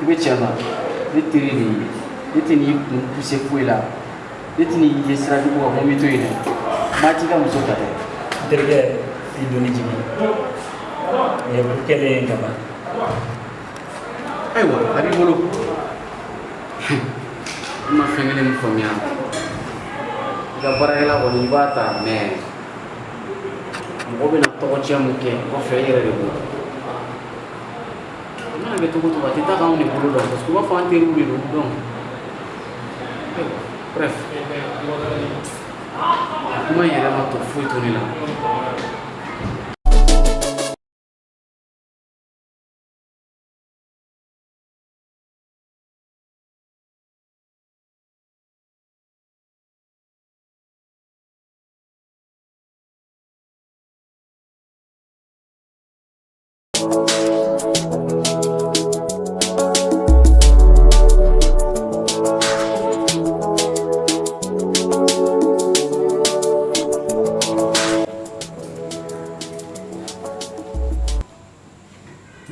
I bɛ tiɲɛ na, ne teri de ye, ne tɛ n'i kun poussé foyi la, ne tɛ n'i ye sira jugu kan ko n b'i to yen dɛ. Maa t'i ka muso ta dɛ. N terikɛ, i donni jigin, nin ye ko kɛlen ye ka ban. Ayiwa, a b'i bolo. N ma fɛn kelen min faamuya, i ka baarakɛla kɔni, i b'a ta, mais mɔgɔ bɛna tɔgɔ tiɲɛ mun kɛ kɔfɛ, e yɛrɛ de b'o dɔn. A mana kɛ cogo o cogo, a tɛ taa k'anw de bolo dɔn, parce que u b'a fɔ an teriw de don. Donc ayiwa, bref, kuma in yɛrɛ ma tɔ foyi to ne la.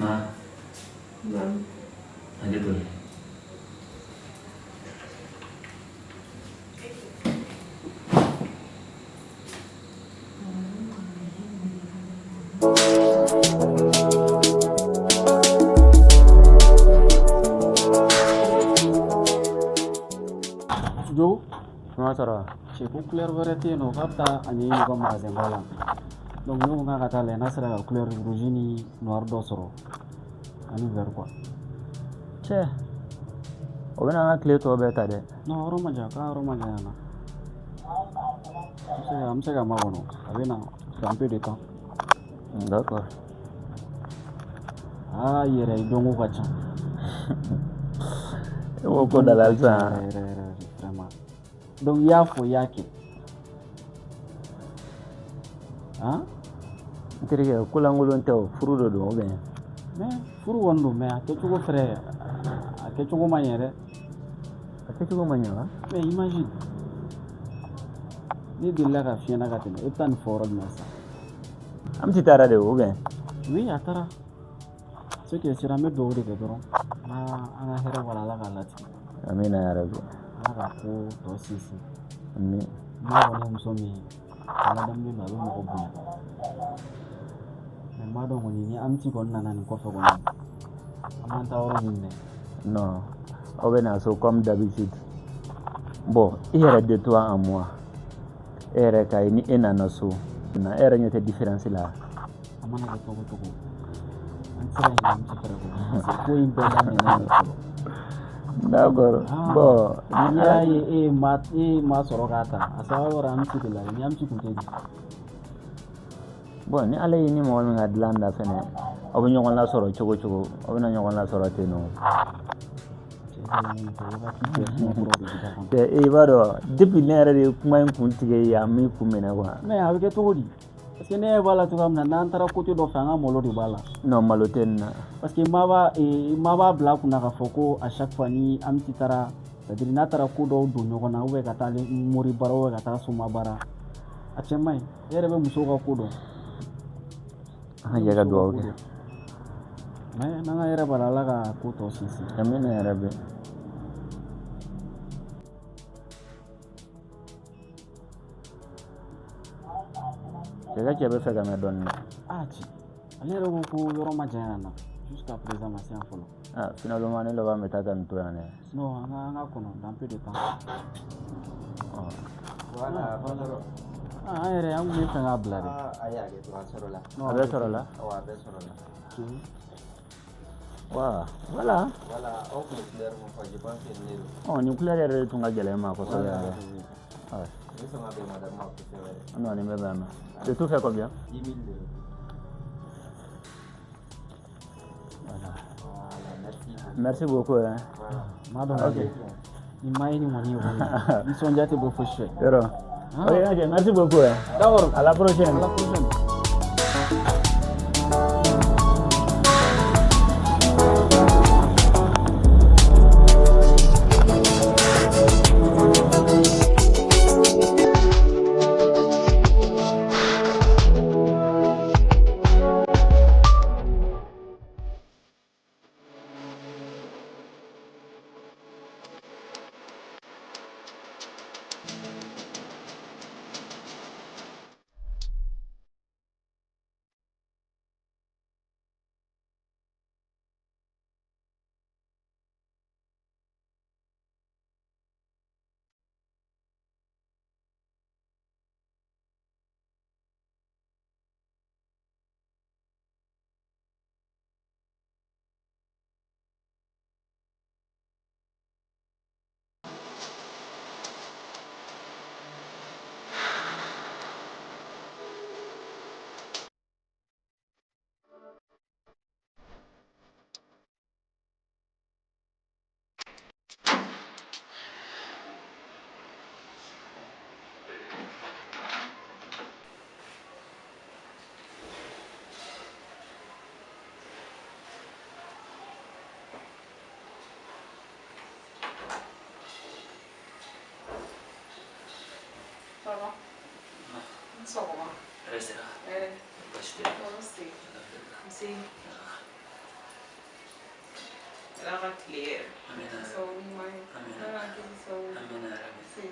Ma. Hakɛ to. Jo. Kuma sɔrɔ. Cɛ ko couleur wɛrɛ tɛ yen nɔ, k'a bɛ taa a ɲɛɲini u ka magasin ba la. Donc ne ko k'a ka taa lajɛ n'a sera ka couleur rouge ni noir dɔ sɔrɔ ani vert quoi. Cɛ, o bɛna an ka tile tɔ bɛɛ ta dɛ. Non, yɔrɔ ma jan, k'a yɔrɔ ma jan yan na. An bɛ se ka makɔnɔ, a bɛ na dans peu de temps. D'accord. Aa, i yɛrɛ i dɔnko ka ca. E b'o ko da la halisa. Yɛrɛ yɛrɛ yɛrɛ, vraiment. Donc i y'a fɔ, i y'a kɛ. Han? N terikɛ, ko lankolon tɛ o, furu de don ou bien? Mais furu kɔni don, mais a kɛcogo fɛnɛ, a kɛcogo ma ɲɛ dɛ. A kɛcogo ma ɲɛ wa? Mais imagine, ne delila ka fiyɛ na ka tɛmɛ, e bɛ taa nin fɔ yɔrɔ jumɛn sisan? Amiti taara de ou bien? Oui, a taara. Ce qui est sûr, an bɛ dugawu de kɛ dɔrɔn. An ka hɛrɛ wala Ala k'a latigɛ. Amina ya Rabbi. Ala k'a ko tɔ sinsin. Amin. N'a kɔni ye muso min ye, a ladamulen don, a bɛ mɔgɔ bonya. Mais n b'a dɔn kɔni ni Amiti kɔni nana nin kɔfɛ kɔni, an b'an ta yɔrɔ ɲini dɛ. Non, aw bɛ na so comme d'habitude. Bon, i yɛrɛ de toi en moi. E yɛrɛ k'a ye ni e nana so, na e yɛrɛ ɲɛ tɛ différence la. A mana kɛ cogo o cogo, an tɛ se ka ɲinɛ Amiti fɛnɛ kɔ parce que ko in bɛɛ daminɛna yen fɔlɔ. D'accord. Bon, n'i y'a ye e ye maa sɔrɔ k'a ta, a sababu bɔra Amiti de la, ni Amiti tun tɛ di. Bon, ni Ala ye ni mɔgɔ min ka dilan da fɛnɛ, aw bɛ ɲɔgɔn lasɔrɔ cogo cogo, aw bɛna ɲɔgɔn lasɔrɔ ten nɔ. Cɛ, i b'a dɔn depuis ne yɛrɛ de ye kuma in kun tigɛ ye, a m'i kun minɛ quoi. Mais a bɛ kɛ cogo di? Parce que ne ɲɛ b'a la cogoya min na, n'an taara côté dɔ fɛ, an ka malo de b'a la. Non, malo tɛ nin na. Parce que maa b'a bila a kunna k'a fɔ ko à chaque fois ni Amiti taara, c'est à dire n'a taara ko dɔw don ɲɔgɔn na, ou bien ka taa mori baara, ou bien ka taa soma baara, a cɛ man ɲi. E yɛrɛ bɛ musow ka ko dɔn. An ka jɛ ka dugawu kɛ. Mais n'an ka hɛrɛ b'a la, Ala ka ko tɔ sinsin. Amina ya Rabbi. Cɛ ka cɛ bɛ fɛ ka mɛn dɔɔnin dɛ. Ah ci, ale yɛrɛ ko ko yɔrɔ ma janya na, jusqu'à présent ma se yan fɔlɔ. Ah, finalement ne laban bɛ taa ka nin to yan dɛ. Non, an ka kɔnɔ dans peu de temps. Voilà, patron. Ah, an yɛrɛ an kun bɛ fɛ k'a bila de. Ah, a y'a kɛ dɔrɔn, a sɔrɔ la. A bɛɛ sɔrɔ la? Awɔ, a bɛɛ sɔrɔ la. Wa, voilà. Voilà, aw tun bɛ couleur mun fɔ, je pense que nin de don. Ɔ, nin couleur yɛrɛ de tun ka gɛlɛn n ma kosɛbɛ yɛrɛ. Ouais. Ne sɔn ka bɛn madame ma kosɛbɛ. Non, nin bɛ bɛn a ma. Le tout fait combien? 10 000 de don. Voilà. Voilà, merci. Merci beaucoup. Hein. Voilà. Maa dɔn. Ok. Nin maa ye nin kɔni ye kɔni, nisɔndiya tɛ bɔ fosi fɛ. Yɔrɔ. Ok, ok, merci beaucoup. Hein. D'accord. À la prochaine. À la prochaine. Ça va? Ni sɔgɔma. Hɛrɛ sira. Hɛrɛ. Baasi tɛ. Tɔɔrɔ si tɛ. Nse. Ala ka tile yɛrɛ. Amina. Sababu ɲuman ye. Amina. Ala k'an kisi sababu. Amina ya Rabbi. Nse.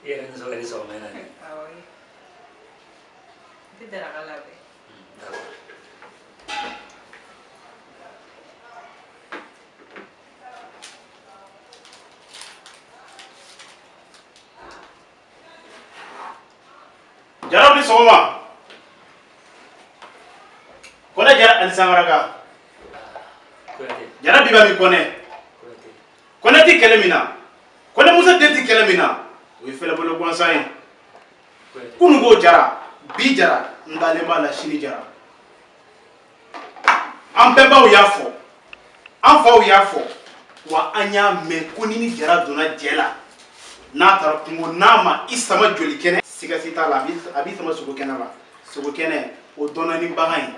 I yɛrɛ nisɔn ka di sɔgɔma in na dɛ. Awɔ ye. N tɛ daraka labɛn. D'accord. Jaraw ni sɔgɔma. Kɔnɛ Jara ani Sangaraka. Kuyate. Jara biba mi Kɔnɛ. Kuyate. Kɔnɛ ti kɛlɛ min na. Kɔnɛ Musa den ti kɛlɛ min na. O ye fɛlɛbolo gansan ye. Kuyate. Kunun ko Jara, bi Jara, n dalen b'a la sini Jara. An bɛnbaw y'a fɔ, an faw y'a fɔ, wa an y'a mɛn ko ni ni Jara donna jɛ la, n'a taara kungo n'a ma i sama joli kɛnɛ, siga si t'a la, a b'i sama sogo kɛnɛ la. Sogo kɛnɛ, o dɔnna ni bagan ye.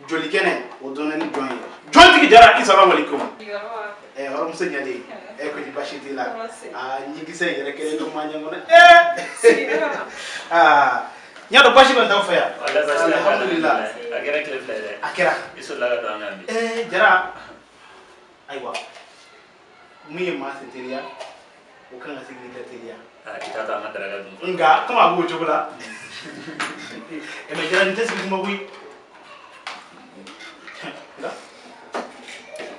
Joli kɛnɛ, o dɔnna ni jɔn ye. Jɔntigi Jara, i salamu aleykum. Yɔrɔ. Hɔrɔnmuso ɲalen ko ni baasi t'i la. Aa ɲinkisɛ in yɛrɛ kɛlen don maa ɲɛ kɔnɔ. Aa n y'a dɔn baasi kɔni t'aw fɛ yan. Alhamdulilah. A kɛra tile fila ye dɛ. A kɛra. I sɔrɔla ka don an kan bi. Jara ayiwa min ye maa sen teliya o kan ka se k'i da teliya. I t'a to an ka daraka dun. Nka komi a b'o cogo la. Mais Jara nin tɛ sigi kuma koyi. Nka.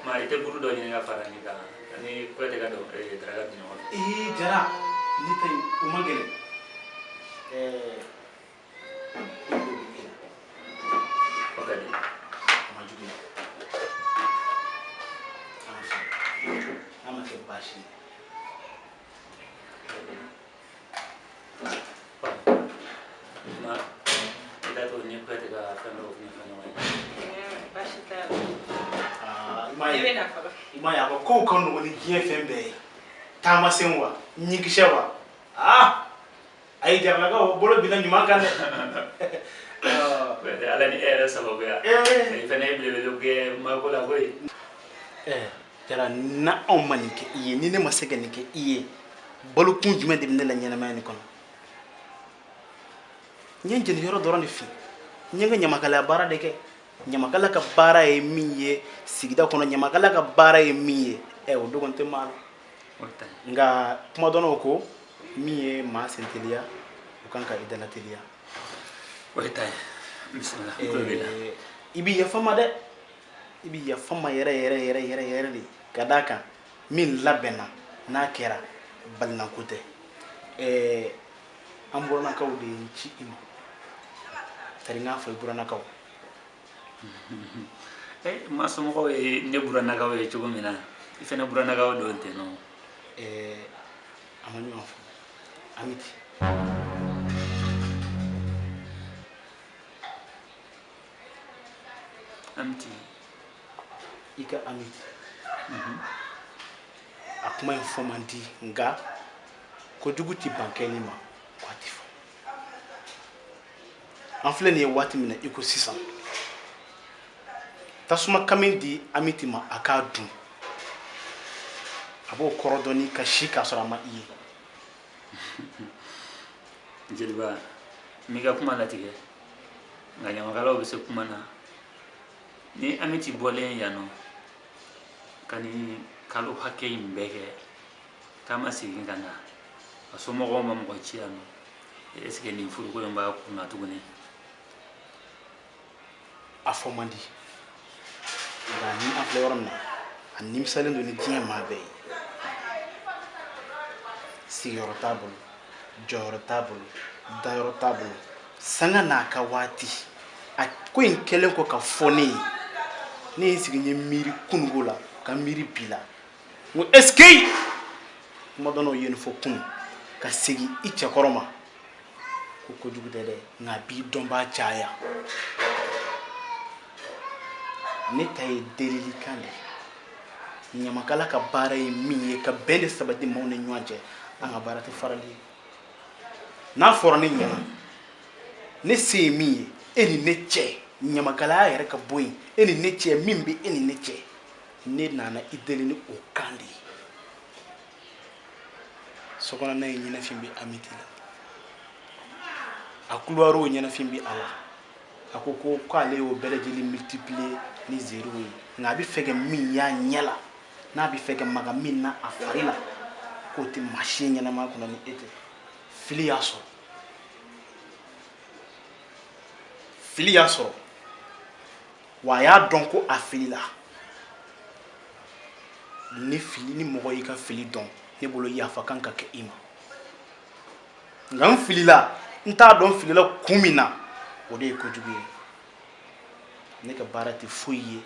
Ma i tɛ buru dɔ ɲini ka fara nin kan ani Kuyate ka daraka dun ɲɔgɔn fɛ. Jara ne ta in o man gɛlɛn. O ka di. A ma juguya. An fɛ n'a ma kɛ baasi ye. Ma i t'a to ni Kuyate ka fɛn dɔw fɛnɛ fɔ ɲɔgɔn ye. Baasi t'a la. I m'a ye a ko kow ka nɔgɔn ni diɲɛ fɛn bɛɛ ye. Taamasen wa ɲinkisɛ wa ayi Jaralakaw bolo binna ɲuman kan dɛ. Kuyate ala ni e yɛrɛ sababuya. I fɛnɛ ye belebele kɛ mako la koyi. Jara na anw ma nin kɛ i ye ni ne ma se ka nin kɛ i ye balokun jumɛn de bɛ ne la ɲɛnamaya nin kɔnɔ. N ye n jeniyɔrɔ dɔrɔn de fin n ye n ka ɲamakalaya baara de kɛ. Ɲamakala ka baara ye min ye sigida kɔnɔ ɲamakala ka baara ye min ye o dogon tɛ maa la. Nka kumadɔnnaw ko min ye maa sen teliya o kan ka i dala teliya. O ye ta ye. Bisimila n tulo b'i la. I b'i yafa n ma dɛ. I b'i yafa n ma yɛrɛ yɛrɛ yɛrɛ yɛrɛ yɛrɛ de ka d'a kan min labɛnna n'a kɛra balinako tɛ. An burannakaw de ye n ci i ma. Tari n k'a fɔ i burannakaw. Ma somɔgɔw ye ne burannakaw ye cogo min na i fɛnɛ burannakaw don ten nɔ. A ma ɲɔgɔn fɔ Amiti. Amiti. I ka Amiti. A kuma in fɔ man di nka kojugu ti ban kɛli ma ko a ti fɔ. An filɛ nin ye waati min na i ko sisan. Tasuma kami di Amiti ma a k'a dun. A b'o kɔrɔ dɔɔni ka si k'a sɔrɔ a ma i ye. Jeliba n b'i ka kuma latigɛ nka ɲamakalaw bɛ se kuma na ni Amiti bɔlen yan nɔ ka nin kalo hakɛ in bɛɛ kɛ k'a ma segin ka na a somɔgɔw ma mɔgɔ ci yan nɔ est ce que nin furuko in b'a kun na tuguni. A fɔ man di nka ni an filɛ yɔrɔ min na a nimisalen don ni diɲɛ maa bɛɛ ye. Sigiyɔrɔ t'a bolo jɔyɔrɔ t'a bolo dayɔrɔ t'a bolo sanga n'a ka waati a ko in kɛlen kɔ ka fɔ ne ye ne ye n sigi n ye miiri kununko la ka miiri bi la n ko est ce que kuma dɔnnaw ye nin fɔ kunun ka segin i cɛkɔrɔ ma ko kojugu tɛ dɛ nka a b'i dɔnbaa caya. Ne ta ye delilikan de ye. Ɲamakala ka baara ye min ye ka bɛn de sabati maaw ni ɲɔgɔn cɛ an ka baara tɛ farali ye. N'a fɔra ne ɲɛna ne se ye min ye e ni ne cɛ ɲamakalaya yɛrɛ ka bɔ yen e ni ne cɛ min bɛ e ni ne cɛ ne nana i deli ni o kan de ye. Sokɔnɔna ye ɲɛnafin bɛ Amiti la a couloir ɲɛnafin bɛ a la. A ko ko k'ale y'o bɛɛ lajɛlen multiplier ni zéro ye nka a bɛ fɛ ka min y'a ɲɛ la n'a bɛ fɛ ka maga min na a fari la k'o tɛ maa si ye ɲɛnamaya kɔnɔ ni e tɛ. Fili y'a sɔrɔ. Fili y'a sɔrɔ wa a y'a dɔn ko a filila. Ni fili ni mɔgɔ y'i ka fili dɔn ne bolo yafa kan ka kɛ i ma. Nka n filila n t'a dɔn n filila kun min na o de ye kojugu ye. Ne ka baara tɛ foyi ye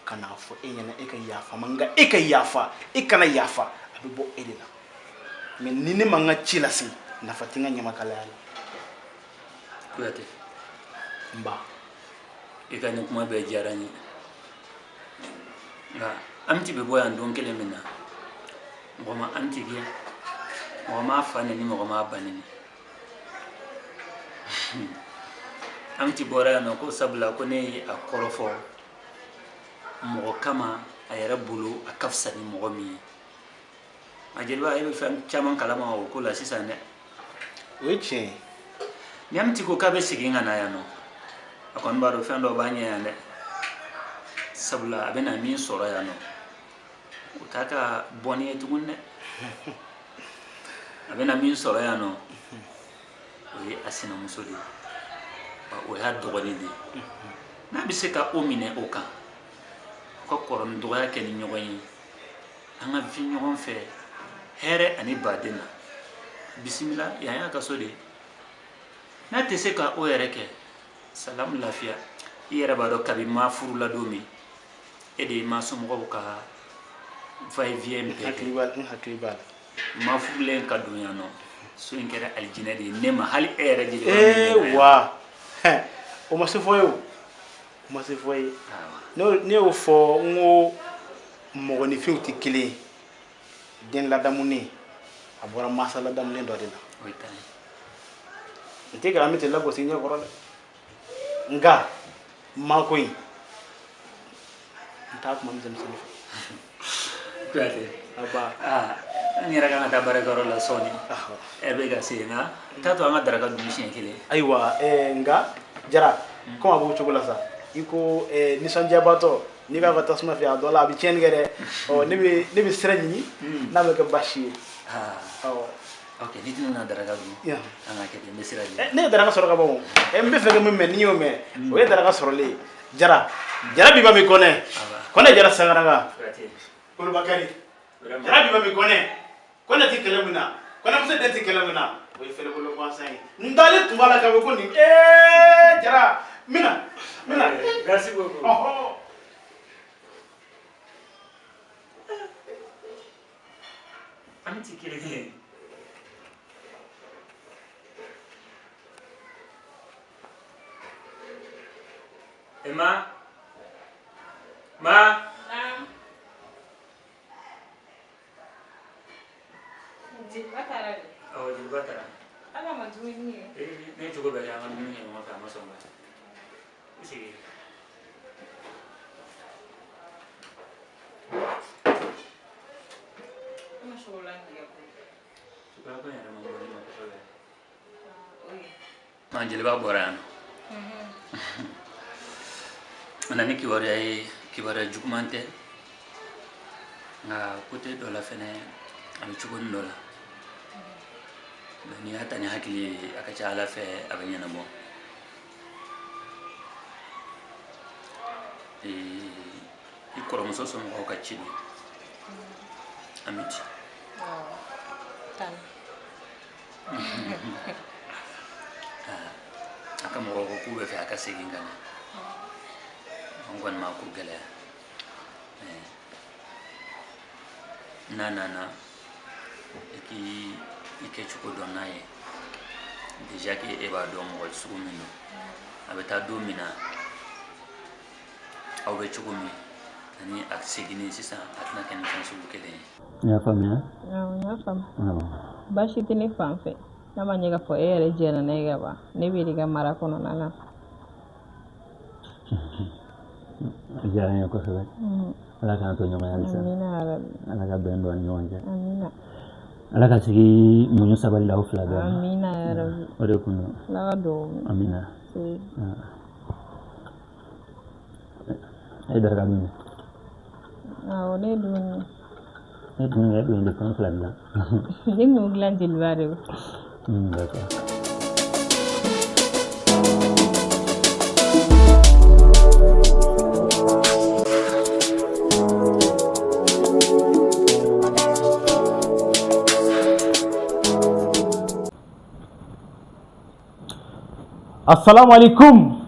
ka n'a fɔ e ɲɛna e ka yafa ma nka e ka yafa e kana yafa a bɛ bɔ e de la. Mais ni ne ma n ka ci lase nafa tɛ n ka ɲamakalaya la. Kuyate. N ba. I ka nin kuma bɛɛ diyara n ye nka Amiti bɛ bɔ yan don kelen min na mɔgɔ ma Amiti gɛn mɔgɔ m'a fa neni mɔgɔ m'a ba neni. Amiti bɔra yan nɔ ko sabula ko ne ye a kɔrɔfɔ mɔgɔ kama A yɛrɛ bolo a ka fisa ni mɔgɔ min ye. A jeliba, e bɛ fɛn caman kalama o ko la sisan dɛ. O ye tiɲɛ ye. Ni Amiti ko k'a bɛ segin ka na yan nɔ, a kɔni b'a dɔn fɛn dɔ b'a ɲɛ yan dɛ, sabula a bɛna min sɔrɔ yan nɔ, o t'a ka bɔnni ye tuguni dɛ. A bɛna min sɔrɔ yan nɔ, o ye a sinamuso de ye, wa o y'a dɔgɔnin de ye. N'a bɛ se ka o minɛ o kan, u ka kɔrɔ ni dɔgɔya kɛ ni ɲɔgɔn ye, an ka vi ɲɔgɔn fɛ hɛrɛ ani baden na. Bisimila, yan y'a ka so de ye. N'a tɛ se ka o yɛrɛ kɛ, salamu lafiya. I yɛrɛ b'a dɔn kabi ma furu la don min, e de ye ma somɔgɔw ka va-et-vient bɛɛ kɛ. N hakili b'a la. Ma furulen ka don yan nɔ, so in kɛra alijinɛ de ye ne ma, hali e yɛrɛ jeliba. Ee wa, o ma se fɔ ye, o ma se fɔ ye. Ne y'o fɔ n ko mɔgɔninfinw tɛ kelen ye. Den ladamunen, a bɔra mansa ladamunen dɔ de la. O ye tan ye. N tɛ ka Amiti lagosi ɲɛ kɔrɔ dɛ, nka mako in n t'a kuma misɛnmisɛnnin fɛ. Kuyate. Aba. Aa, n yɛrɛ kan ka taa baarakɛyɔrɔ la sɔɔni. E bɛ ka se nka t'a to an ka daraka dun siɲɛ kelen. Ayiwa, nka Jara, komi a b'o cogo la sa, i ko nisɔndiyabaatɔ n'i b'a ka tasuma fɛ a dɔ la a bɛ tiɲɛni kɛ dɛ. Ɔ ne bɛ sira ɲini n'a bɛ kɛ baasi ye. Awɔ. Ok, n'i tɛna na daraka dun, an ka kɛ ten, n bɛ sira ɲini. Ne ye daraka sɔrɔ ka ban o. N bɛ fɛ ka min mɛn, n'i y'o mɛn, o ye daraka sɔrɔlen ye. Jara, Jara Biba mi Kɔnɛ, Kɔnɛ Jara Sangaraga. Kolobakari. Jara Biba mi Kɔnɛ, Kɔnɛ tɛ kɛlɛ min na, Kɔnɛmuso den tɛ kɛlɛ min na, o ye fɛlɛbolo gansan ye. N dalen tun b'a la k'a fɔ ko nin Jara, n bɛna, n bɛna. Merci beaucoup. Ɔhɔ. Amiti kelen kelen. Emma? Ma? Naam. Jeliba taara de. Awɔ, Jeliba taara. Ala ma dumuni ye. Ee, ne cogo bɛɛ kɛ an ka dumuni kɛ ɲɔgɔn fɛ, a ma sɔn ka. I sigi. E ma sogolan k'i ka bolo. Cogoya ko in yɛrɛ ma bɔ ne ma kosɛbɛ. Oye. An Jeliba bɔra yan nɔ. A nana ni kibaruya ye, kibaruya juguman tɛ, nka côté dɔ la fɛnɛ a bɛ cogonin dɔ la. N'i y'a ta ni hakili ye, a ka ca Ala fɛ a bɛ ɲɛnabɔ. I kɔrɔmuso somɔgɔw ka ci don, Amiti. A ka mɔgɔw ko k'u bɛ fɛ a ka segin ka na. An kɔni ma ko gɛlɛya. N'a nana, i k'i kɛcogo dɔn n'a ye. Déjà que e b'a dɔn mɔgɔ sugu min don. A bɛ taa don min na, aw bɛ cogo min, ani a seginni sisan, a tɛna kɛ ni fɛn sugu kelen ye. I y'a faamuya? Awɔ, n y'a faamu. Baasi tɛ ne fan fɛ. N'a ma ɲɛ k'a fɔ e yɛrɛ jɛnna n'a ye ka ban, ne bɛ ka mara kɔnɔna na. A diyara n ye kosɛbɛ. Ala k'an to ɲɔgɔn ye halisa. Amina yarabi. Ala ka bɛn don an ni ɲɔgɔn cɛ. Amina. Ala ka sigi muɲu sabali la aw fila bɛɛ ma. Amina yarabi. O de kun don. Ala ka dugawu mɛn. Amina. E ye daraka dun? Awɔ, ne ye dumuni kɛ. Ne ye dumuni kɛ, e dun ye fɛn fila dilan. Ne kun y'o dilan Jeliba de bolo. D'accord. Assalamu alaikum.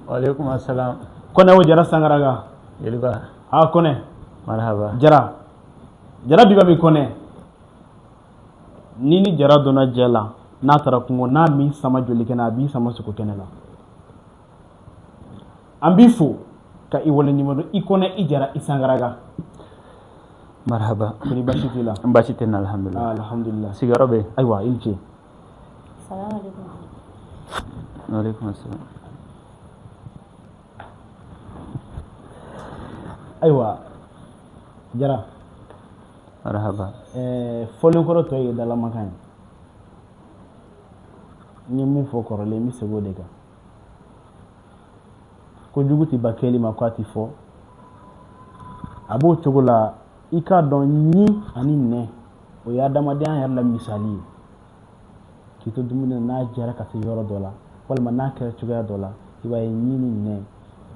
Wa alaikum assalam. Kɔnɛ o Jara Sangaraga. Jeliba. Ah Kɔnɛ. Marhaba. Jara. Jara Biba mi Kɔnɛ. Ni ni Jara donna jɛ la, n'a taara kungo, n'a m'i sama joli kɛnɛ, a b'i sama sogo kɛnɛ la. An b'i fo ka i waleɲuman dɔn, i Kɔnɛ, i Jara, i Sangaraga. Marhaba. Kɔni baasi t'i la? N baasi tɛ n na, alhamdulilah. Alhamdulilah. Sigiyɔrɔ bɛ yen? Ayiwa, i ni ce. Salamu alaikum. Wa alaikum assalam. Ayiwa, Jara. Marhaba. Fɔlen kɔrɔ tɔ ye dalamakan ye. N ye mun fɔ kɔrɔlen, n bɛ segin o de kan. Kojugu tɛ ban kɛli ma k'a ti fɔ. A b'o cogo la, i k'a dɔn ɲin ani nɛn, o ye adamadenya yɛrɛ la misali ye. K'i to dumuni na, n'a jɛra ka se yɔrɔ dɔ la, walima n'a kɛra cogoya dɔ la, i b'a ye ɲin ni nɛn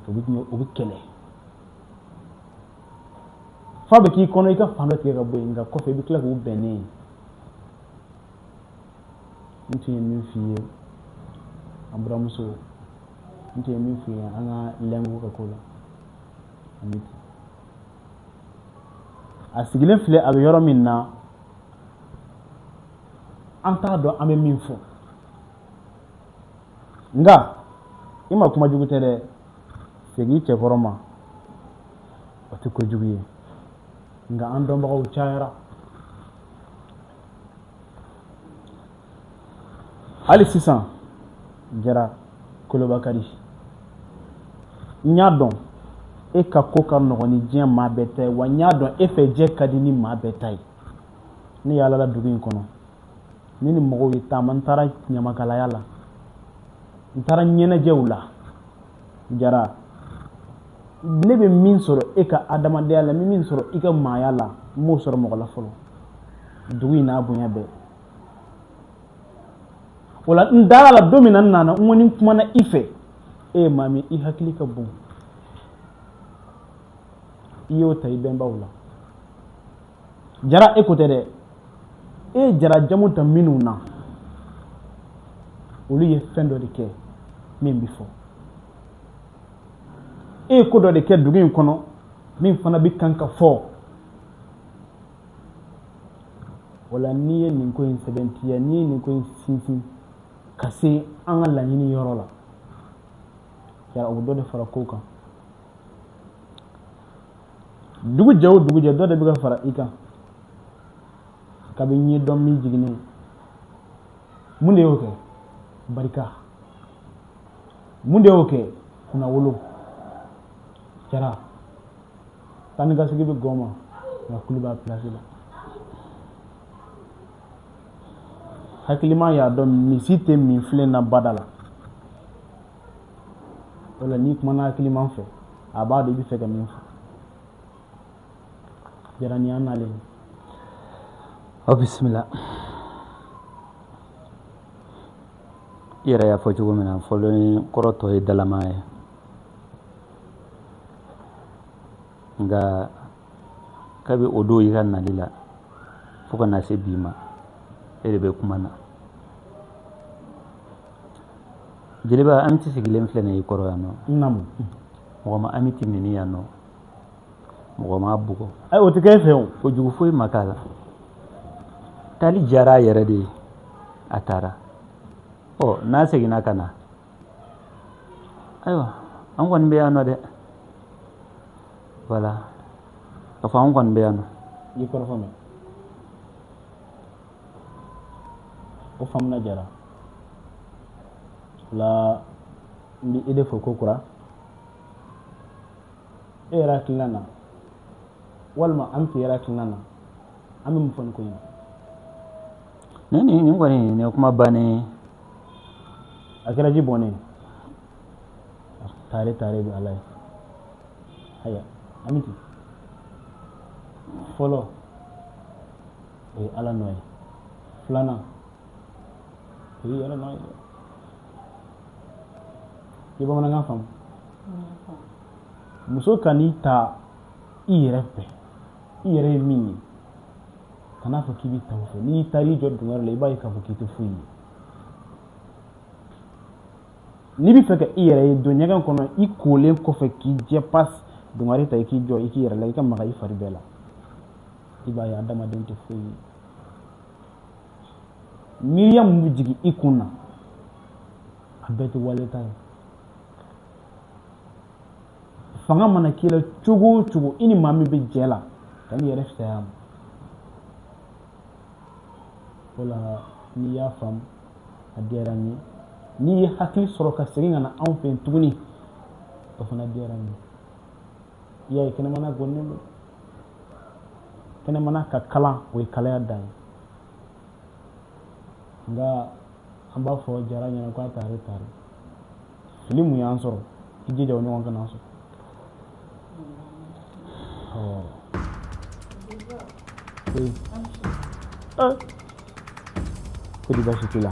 o bɛ kɛlɛ. F'a bɛ k'i kɔnɔ i ka fan dɔ tigɛ ka bɔ yen, nka kɔfɛ i bɛ tila k'u bɛnnen ye. N tun ye min f'i ye an buramuso, n tun ye min f'i ye an ka lɛngo ka ko la, Amiti. A sigilen filɛ a bɛ yɔrɔ min na, an t'a dɔn an bɛ min fɔ. Nka i ma kuma jugu tɛ dɛ, segin i cɛkɔrɔ ma, o tɛ kojugu ye. Nka an dɔnbagaw cayara. Hali sisan Jara Kolobakari, n y'a dɔn e ka ko ka nɔgɔn ni diɲɛ maa bɛɛ ta ye, wa n y'a dɔn e fɛ jɛ ka di ni maa bɛɛ ta ye. Ne yaalala dugu in kɔnɔ, ne ni mɔgɔw ye taama, n taara ɲamakalaya la, n taara ɲɛnajɛw la. Jara, ne bɛ min sɔrɔ e ka adamadenya la, n bɛ min sɔrɔ i ka maaya la, n m'o sɔrɔ mɔgɔ la fɔlɔ. Dugu in n'a bonya bɛɛ. O la n dara la don min na n nana, n ko ni n kumana i fɛ, e ye maa min i hakili ka bon, i y'o ta i bɛnbaw la. Jara, e ko tɛ dɛ, e ye jara jamu ta minnu na, olu ye fɛn dɔ de kɛ min bɛ fɔ. E ye ko dɔ de kɛ dugu in kɔnɔ min fana bɛ kan ka fɔ. O la n'i ye nin ko in sɛbɛntiya, n'i ye nin ko in sinsin ka se an ka laɲini yɔrɔ la, Jara, o bɛ dɔ de fara kow kan. Dugu jɛ o dugu jɛ, dɔ de bɛ ka fara i kan. Kabi n ye dɔn min jiginnen, mun de y'o kɛ? Barika. Mun de y'o kɛ? Kunnawolo. Jara, taa ni ka segin bɛ gɔn ma, nka kulu b'a pilasi la. Hakilima y'a dɔn misi tɛ min filen na bada la. O la n'i kumana hakiliman fɛ, a b'a dɔn i bɛ fɛ ka min fɔ. Jara, nin y'an nalen ye. Aw bisimila. I yɛrɛ y'a fɔ cogo min na, fɔlen kɔrɔ tɔ ye dalama ye. Nka kabi o don i ka nali la fo ka na se bi ma, e de bɛ kuma na. Jeliba, Amiti sigilen filɛ nin ye i kɔrɔ yan nɔ. Naamu. Mɔgɔ ma Amiti neni yan nɔ, mɔgɔ m'a bugɔ. Ayi, o tɛ kɛ e fɛ o. Kojugu foyi ma k'a la. Taali diyara a yɛrɛ de ye, a taara. Ɔ, n'a seginna ka na, ayiwa, an kɔni bɛ yan nɔ dɛ. Voilà, k'a fɔ an kɔni bɛ yan nɔ. I ye kɔrɔfɔ mɛn, o faamuna. Jara o la, n bɛ i de fo ko kura. E yɛrɛ hakilina na, walima an yɛrɛ hakilina na, an bɛ mun fɔ nin ko in na? Nin kɔni, nin ye kuma bannen ye. A kɛra ji bɔnnen ye. Tare tare bɛ Ala ye. Haya, Amiti, fɔlɔ o ye Ala nɔ ye, filanan o ye yɛrɛ nɔ ye. I bamanankan faamu? Muso kan'i ta i yɛrɛ fɛ, i yɛrɛ ye min ye, kan'a fɔ k'i bɛ ta o fɛ. N'i taara i jɔ dungɔ la, i b'a ye k'a fɔ k'i tɛ foyi ye. N'i bɛ fɛ ka i yɛrɛ ye, don ɲɛgɛn kɔnɔ, i kolen kɔfɛ k'i jɛ pas, dungare ta, i k'i jɔ, i k'i yɛrɛ la, i ka maga i fari bɛɛ la, i b'a ye adamaden tɛ foyi ye. Miiriya min bɛ jigin i kun na, a bɛɛ tɛ waleta ye. Fanga mana k'i la cogo o cogo, i ni maa min bɛ jɛ la, kan'i yɛrɛ fisaya a ma. O la n'i y'a faamu, a diyara n ye. N'i ye hakili sɔrɔ ka segin ka na anw fɛ yen tuguni, o fana diyara n ye. I y'a ye, kɛnɛmana gɔnnen don. Kɛnɛmana ka kalan, o ye kalaya dan ye. Nka an b'a fɔ Jara ɲɛna k'a tare tare. Fili mun y'an sɔrɔ, i jija o ɲɔgɔn kana sɔrɔ. Ɔ. Oui. Ko di baasi t'i la?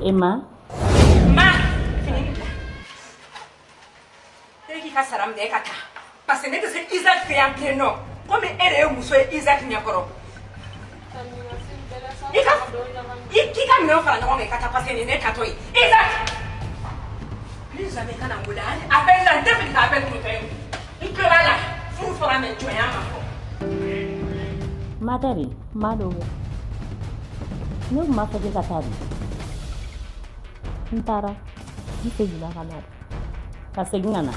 Emma. Ma, fini bila. E k'i ka sara minɛ e ka taa. Parce que ne tɛ se Isaac fɛ yan bilen nɔ. Komi e de ye muso ye Isaac ɲɛkɔrɔ. I ka i k'i ka minɛnw fara ɲɔgɔn kan i ka taa parce que nin ye ne tatɔ ye. Isaac! Plus jamais kana n wele hali appel la n tɛ fɛ ka appel kun tɛ ye. N tulo b'a la furu fɔra mais jɔnya ma fɔ. Ma tɛ de? Ma don. Ne tun b'a fɔ k'e ka taa de. N taara. N seginna ka na. Ka segin ka na?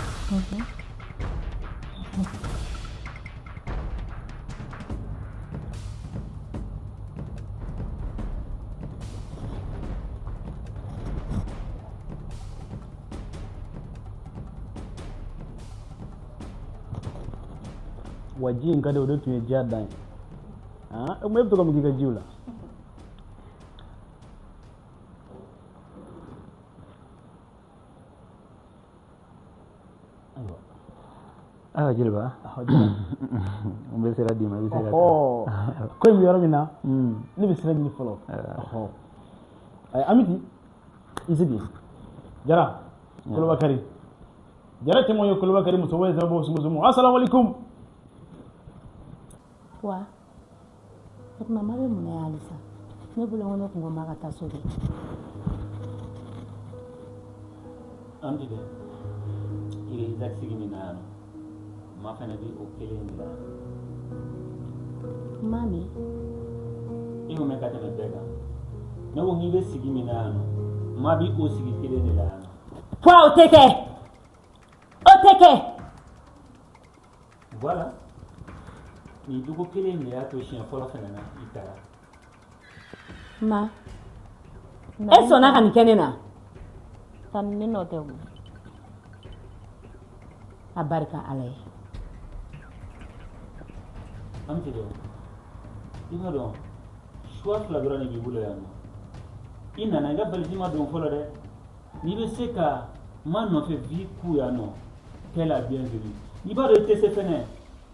Wa ji in ka di, o de tun ye diya dan ye. Ah, e bɛ to ka mun k'i ka jiw la? Ayiwa. Ayiwa jeliba, n bɛ sira d'i ma, i bɛ se ka taa. Ko in bɛ yɔrɔ min na, ne bɛ sira ɲini fɔlɔ. Ɔhɔ. Ayi, Amiti, i sigi. Jara, Kolobakari. Jara cɛman ye Kolobakari musoba ye sababu sumu. Assalamu alaikum. Wa, o tuma ma bɛ mun na yan halisa? Ne bolo ko ne kun ko ma ka taa so de. Amiti dɛ, i bɛ Isaac sigi min na yan nɔ, ma fana bɛ o kelen de la. Ma min? E ko mɛn ka tɛmɛ bɛɛ kan. Ne ko k'i bɛ sigi min na yan nɔ, ma bɛ o sigi kelen de la yan nɔ. Wa o tɛ kɛ, o tɛ kɛ. Voilà. Nin jogo kelen de y'a to siɲɛ fɔlɔ fana na i taara. Ma. E sɔnna ka nin kɛ ne na? Tani ne nɔ tɛ o. A barika Ala ye. Amiti dɛ, i b'a dɔn choix fila dɔrɔn de b'i bolo yan nɔ. I nana i ka valise ma don fɔlɔ dɛ. N'i bɛ se ka ma nɔfɛ vie ku yan nɔ, kɛ la bienvenue. N'i b'a dɔn i tɛ se fɛnɛ,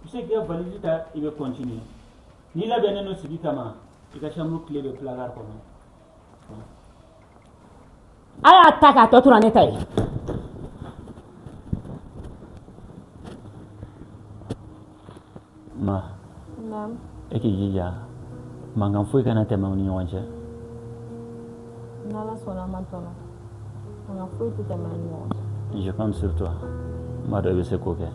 i bɛ se k'i ka valise ta i bɛ continuer. N'i labɛnnen don sigi kama, i ka chambre clé bɛ placard kɔnɔ. A y'a ta k'a tɔ tora ne ta ye. Ma. Naam. E k'i jija mankan foyi kana tɛmɛ aw ni ɲɔgɔn cɛ. N'Ala sɔnna a ma tɔnɔ, mankan foyi tɛ tɛmɛ an ni ɲɔgɔn cɛ. Je compte sur toi. N b'a dɔn i bɛ se k'o kɛ.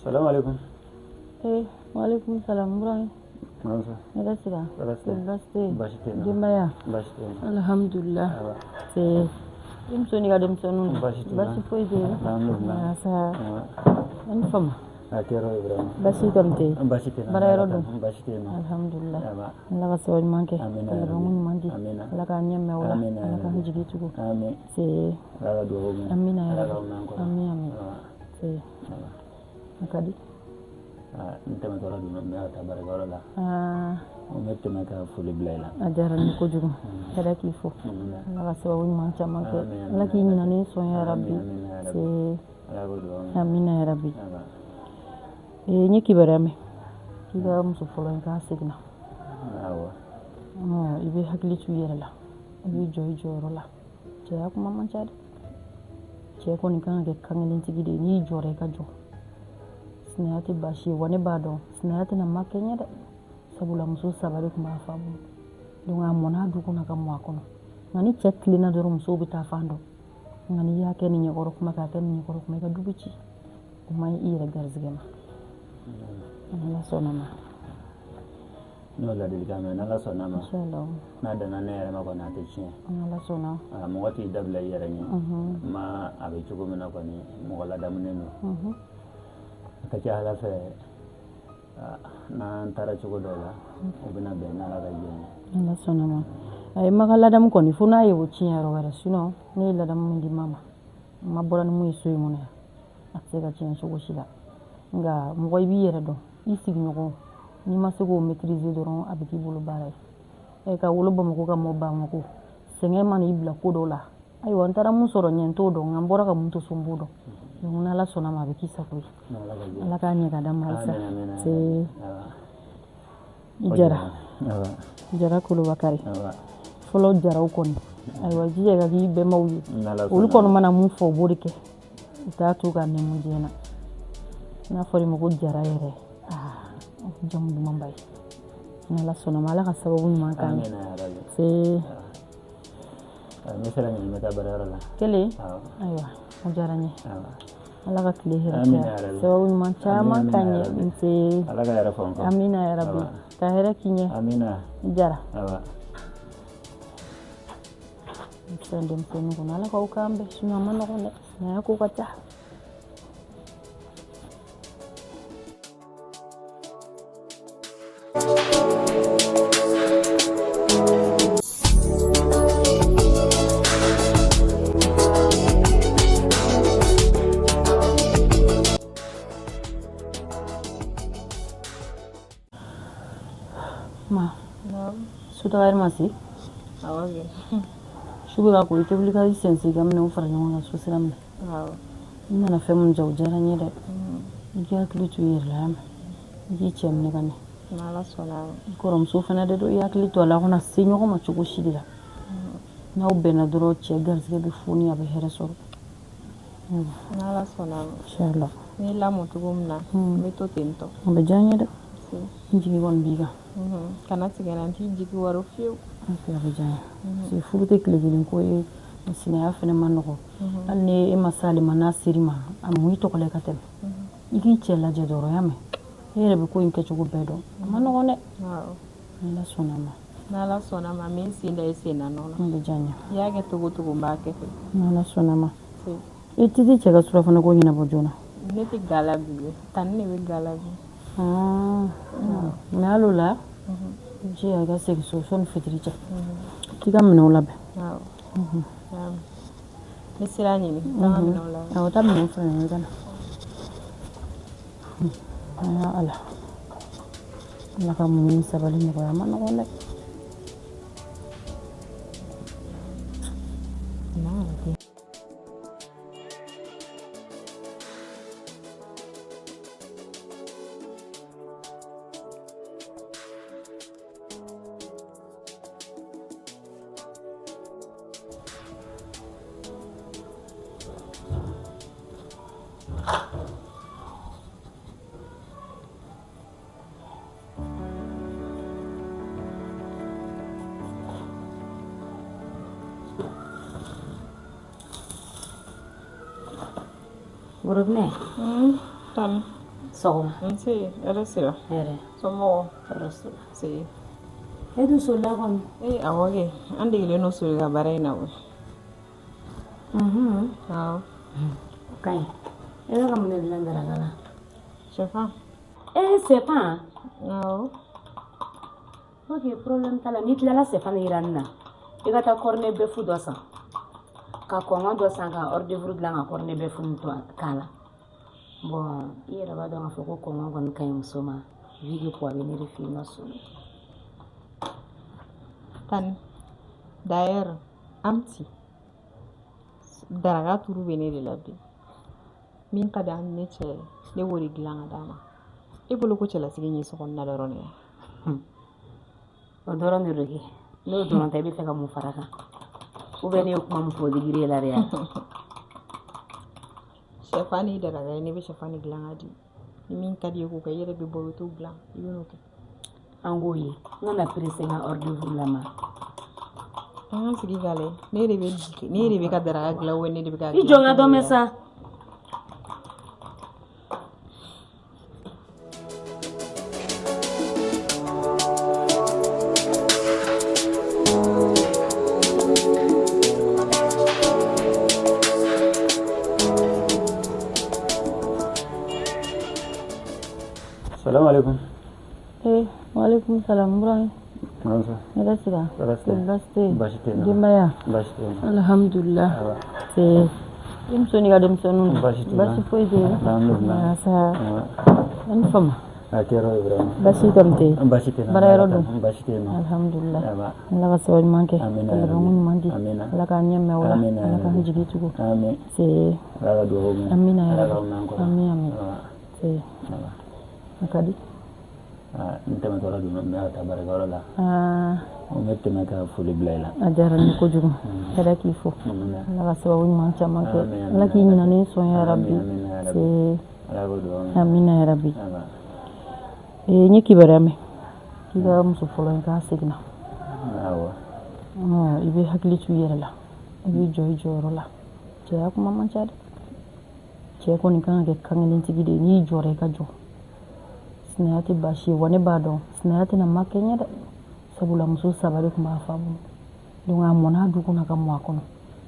Salam alaikum. Waalaikum salam Ibrahim. Hɛrɛ sira. Baasi tɛ yen. Baasi tɛ yen. Denbaya. Baasi tɛ yen. Alhamdulillah. Se. I muso n'i ka denmisɛnninw. Baasi t'u la. Baasi foyi tɛ yen. Alhamdulillah. Asa. A ni fama. A kɛra Ibrahim. Baasi kɔni tɛ yen. Baasi tɛ yen. Baara yɔrɔ dun. Baasi tɛ yen. Alhamdulillah. Ala ka sababu ɲuman kɛ. Amina. Ka labanko ɲuman di. Amina. Ala k'an ɲɛ mɛn o la. Amina. Ala k'an jigi tugu. Amin. Se. Ala ka dugawu minɛ. Amina ya Ala Rabbi. k'aw mɛn an kɔrɔ. Amin amin. Se. A ka di. N tɛmɛtɔla donna n bɛ ka taa baarakɛyɔrɔ la. Aa. N bɛ tɛmɛ ka foli bila i la. A diyara n ye kojugu. Hɛrɛ k'i fo. Ala ka sababu ɲuman caman kɛ. Ala k'i ɲinɛ ni sɔn ya Rabbi. Se. Amina ya Rabbi. Ee n ye kibaruya mɛn k'i ka muso fɔlɔ in k'a seginna. Awɔ. I bɛ hakili to i yɛrɛ la. I bɛ jɔ i jɔyɔrɔ la. Cɛya kuma man ca dɛ. Cɛ kɔni kan ka kɛ kankelentigi de ye. N'i jɔra i ka jɔ. Sinaya tɛ baasi ye wa ne b'a dɔn sinaya tɛna ma kɛ ɲɛ dɛ. Sabula muso saba de tun b'a fa bolo. Donc a mɔnna du kɔnɔ ka mɔ a kɔnɔ. Nka ni cɛ tilenna dɔrɔn musow bɛ taa fan dɔn. Nka n'i y'a kɛ ni ɲɛkɔrɔ kuma k'a kɛ ni ɲɛkɔrɔ kuma i ka du bɛ ci. O man ɲi i yɛrɛ garizigɛ ma. N'Ala sɔnna ma. N'o ladilikan mɛn, n'Ala sɔnna ma. Inshallah. N'a danna ne yɛrɛ ma kɔni, a tɛ tiɲɛ. N'Ala sɔnna. A mɔgɔ t'i dabila i yɛrɛ ɲɛ. Ma a bɛ cogo min na kɔni, mɔgɔ ladamunen don. A ka ca Ala fɛ, n'an taara cogo dɔw la, o bɛna bɛn n'Ala ka jɛn ye. N'Ala sɔnna ma. A ye ma ka ladamu kɔni, fo n'a ye o tiɲɛ yɔrɔ wɛrɛ. Sinon ne ye ladamu min di ma ma, n ma bɔra ni mun ye so in kɔnɔ yan, a tɛ se ka tiɲɛ cogo si la. Nka mɔgɔ i b'i yɛrɛ dɔn, i sigiɲɔgɔn, n'i ma se k'o maîtriser dɔrɔn, a bɛ k'i bolo baara ye. Ka wolo Bamakɔ ka mɔ Bamakɔ, sɛgɛn mana i bila ko dɔw la. Ayiwa, n taara mun sɔrɔ ɲɛ, n t'o dɔn, nka n bɔra ka mun to so, n b'o dɔn. Donc n'Ala sɔnna ma, a bɛ k'i sago ye. Ala k'a ɲɛ ka d'an ma halisa. Se i Jara, Jara Kolobakari, fɔlɔ jaraw kɔni, ayiwa, jija ka k'i bɛnbaw ye. Olu kɔni mana mun fɔ, u b'o de kɛ, u t'a to ka nɛmu diɲɛ na. N'a fɔra i ma ko Jara yɛrɛ, aa, jamu dumanba ye. N'Ala sɔnna ma, Ala ka sababu ɲuman k'an ye. Se n bɛ sira ɲini, n bɛ taa baarayɔrɔ la. Kelen. Ayiwa, o diyara n ye. Ala ka tile hɛrɛ caya, sababu ɲuman caman k'an ye. Nse. Ala ka yɛrɛ fɔ n kɔ. Amina yarabi. Ka hɛrɛ k'i ɲɛ. Amina. I Jara. Sisan denmisɛnnin kɔnɔ, Ala k'aw k'an bɛn, sinon a ma nɔgɔn dɛ, sinaya ko ka ca. Ma, sutaga yɛrɛ ma se? Awɔ kɛ. Su bɛ ka ko, i tɛ wuli ka i sen sen ka minɛnw fara ɲɔgɔn kan, so sira minɛ. Awɔ. I nana fɛn min ja, o diyara n ye dɛ. I k'i hakili to i yɛrɛ la, y'a mɛn? I k'i cɛ minɛ ka ɲɛ. N'Ala sɔnna ma. I kɔrɔmuso fana de don, i hakili to a la, a kana se ɲɔgɔn ma cogo si de la. N'aw bɛnna dɔrɔn, cɛ garisɛgɛ bɛ foni, a bɛ hɛrɛ sɔrɔ. N'Ala sɔnna ma. Inchallah. N ye lamɔ cogo min na, n bɛ to ten tɔ. O bɛ diya n ye dɛ. N jigi kɔni b'i kan. Kana sɛgɛn na, n t'i jigi waro fiyewu. Ok, a bɛ diya n ye. Parce que furu tɛ tile kelen ko ye, sinaya fana ma nɔgɔn. Hali ni e ma s'ale ma, n'a ser'i ma, a mun i tɔgɔ la i ka tɛmɛ. I k'i cɛ lajɛ dɔrɔn, y'a mɛn? E yɛrɛ bɛ ko in kɛcogo bɛɛ dɔn. A ma nɔgɔn dɛ. N'Ala sɔnna ma. N'Ala sɔnna ma, n bɛ n sen da i sen na nɔ na. O bɛ diya n ye. I y'a kɛ cogo o cogo, n b'a kɛ ten. N'Ala sɔnna ma. I tɛ t'i cɛ ka surafana ko ɲɛnabɔ joona. Ne tɛ ga la bi, tani de bɛ ga la bi. Mais hali o la, i jija i ka segin so sɔnni fitiri cɛ. K'i ka minɛnw labɛn. Awɔ. N bɛ sira ɲini, n ka minɛnw labɛn. Awɔ, taa minɛnw fara ɲɔgɔn kan ka na. Ya Ala. Ala ka muɲu ni sabali nɔgɔya, a ma nɔgɔn dɛ. Worobinɛ. Tani. Sɔgɔma. Nse, hɛrɛ sira. Hɛrɛ. Somɔgɔw? Tɔɔrɔ si la. Nse. E dun solila kɔni? Ee, awɔ kɛ. An degelen don soli ka baara in na koyi. Awɔ. O ka ɲi. E bɛ ka mun de dilan daraka la? Sɛfan. Ee, sɛfan? Awɔ. Ok, problème t'a la. N'i tilala sɛfan yiranni na, i ka taa cornet bœuf dɔ san. Ka kɔngɔ dɔ san, ka hors d'œuvre dilan, ka cornet bœuf nin to k'a la. Bon, i yɛrɛ b'a dɔn k'a fɔ ko kɔngɔ kɔni ka ɲi muso ma, vu que poids bɛ ne de fɛ yen nɔ so. Tani, d'ailleurs, Amti, daraka turu bɛ ne de la bi. Min ka di an ne cɛ ye, ne b'o de dilan ka d'a ma. E bolo ko cɛlasigi in ye sokɔnɔna dɔrɔn de ye. O dɔrɔn de don kɛ. N'o dɔrɔn tɛ, i bɛ fɛ ka mun fara kan? Ou bien ne ye kuma min fɔ, o digir'e la de ya? Sɛfan ni daraka ye, ne bɛ sɛfan de dilan ka di. Ni min ka di ye k'o kɛ, i yɛrɛ bɛ bɔ, i bɛ t'o dilan, i bɛ n'o kɛ. An k'o ye. N kana pressé n ka hors d'œuvre la ma. An ka sigi k'a lajɛ. Ne de bɛ ka daraka dilan, ou ne de bɛ ka I jɔ n ka dɔ mɛn sa. alaikum. Eh, waalaikum salam Ibrahim. Bonsoir. Hɛrɛ sira. Tɔɔrɔ tɛ. Baasi tɛ yen. Baasi tɛ yen. Denbaya. Baasi tɛ yen. Alhamdulillah. Se i muso n'i ka denmisɛnninw. Baasi t'u la. Baasi foyi tɛ yen. Alhamdulillah. Asa. A ni fama. A kɛra o ye vraiment. Baasi kɔni tɛ yen. Baasi tɛ yen. Baara yɔrɔ dun. Baasi tɛ yen. Alhamdulillah. Aba. Ala ka sababu ɲuman kɛ. Amina. Ka labanko ɲuman di. Amina. Ala k'an ɲɛ mɛn o la. Amina. Ala k'an jigi tugu. Amin. Se. Ala ka dugawu minɛ. Amina ya Ala Rabbi. k'aw mɛn an kɔrɔ. Amin amin. Aba. Se. Aba. A ka di. Aa, n tɛmɛtɔla don n bɛ ka taa baarakɛyɔrɔ la. Aa, N bɛ tɛmɛ ka foli bila i la. a diyara n ye kojugu. Hɛrɛ k'i fo. Amina. Ala ka sababu ɲuman caman kɛ. Amin, amin, Ala k'i ɲinɛnen sɔn ya Rabbi. Amin, ya Rabbi. Se. Ala k'o dugawu minɛ. Amina ya Rabbi. Aba. Ee, n ye kibaruya mɛn k'i ka muso fɔlɔ in k'a seginna. Awɔ. Ɔ, i bɛ hakili to i yɛrɛ la, i bɛ jɔ i jɔyɔrɔ la. Cɛya kuma man ca dɛ. Cɛ kɔni kan ka kɛ kankelentigi de ye, n'i jɔra i ka jɔ. Sinaya tɛ baasi ye wa ne b'a dɔn sinaya tɛna ma kɛ ɲɛ dɛ. Sabula muso saba de tun b'a fa bolo. Donc a mɔnna du kɔnɔ ka mɔ a kɔnɔ.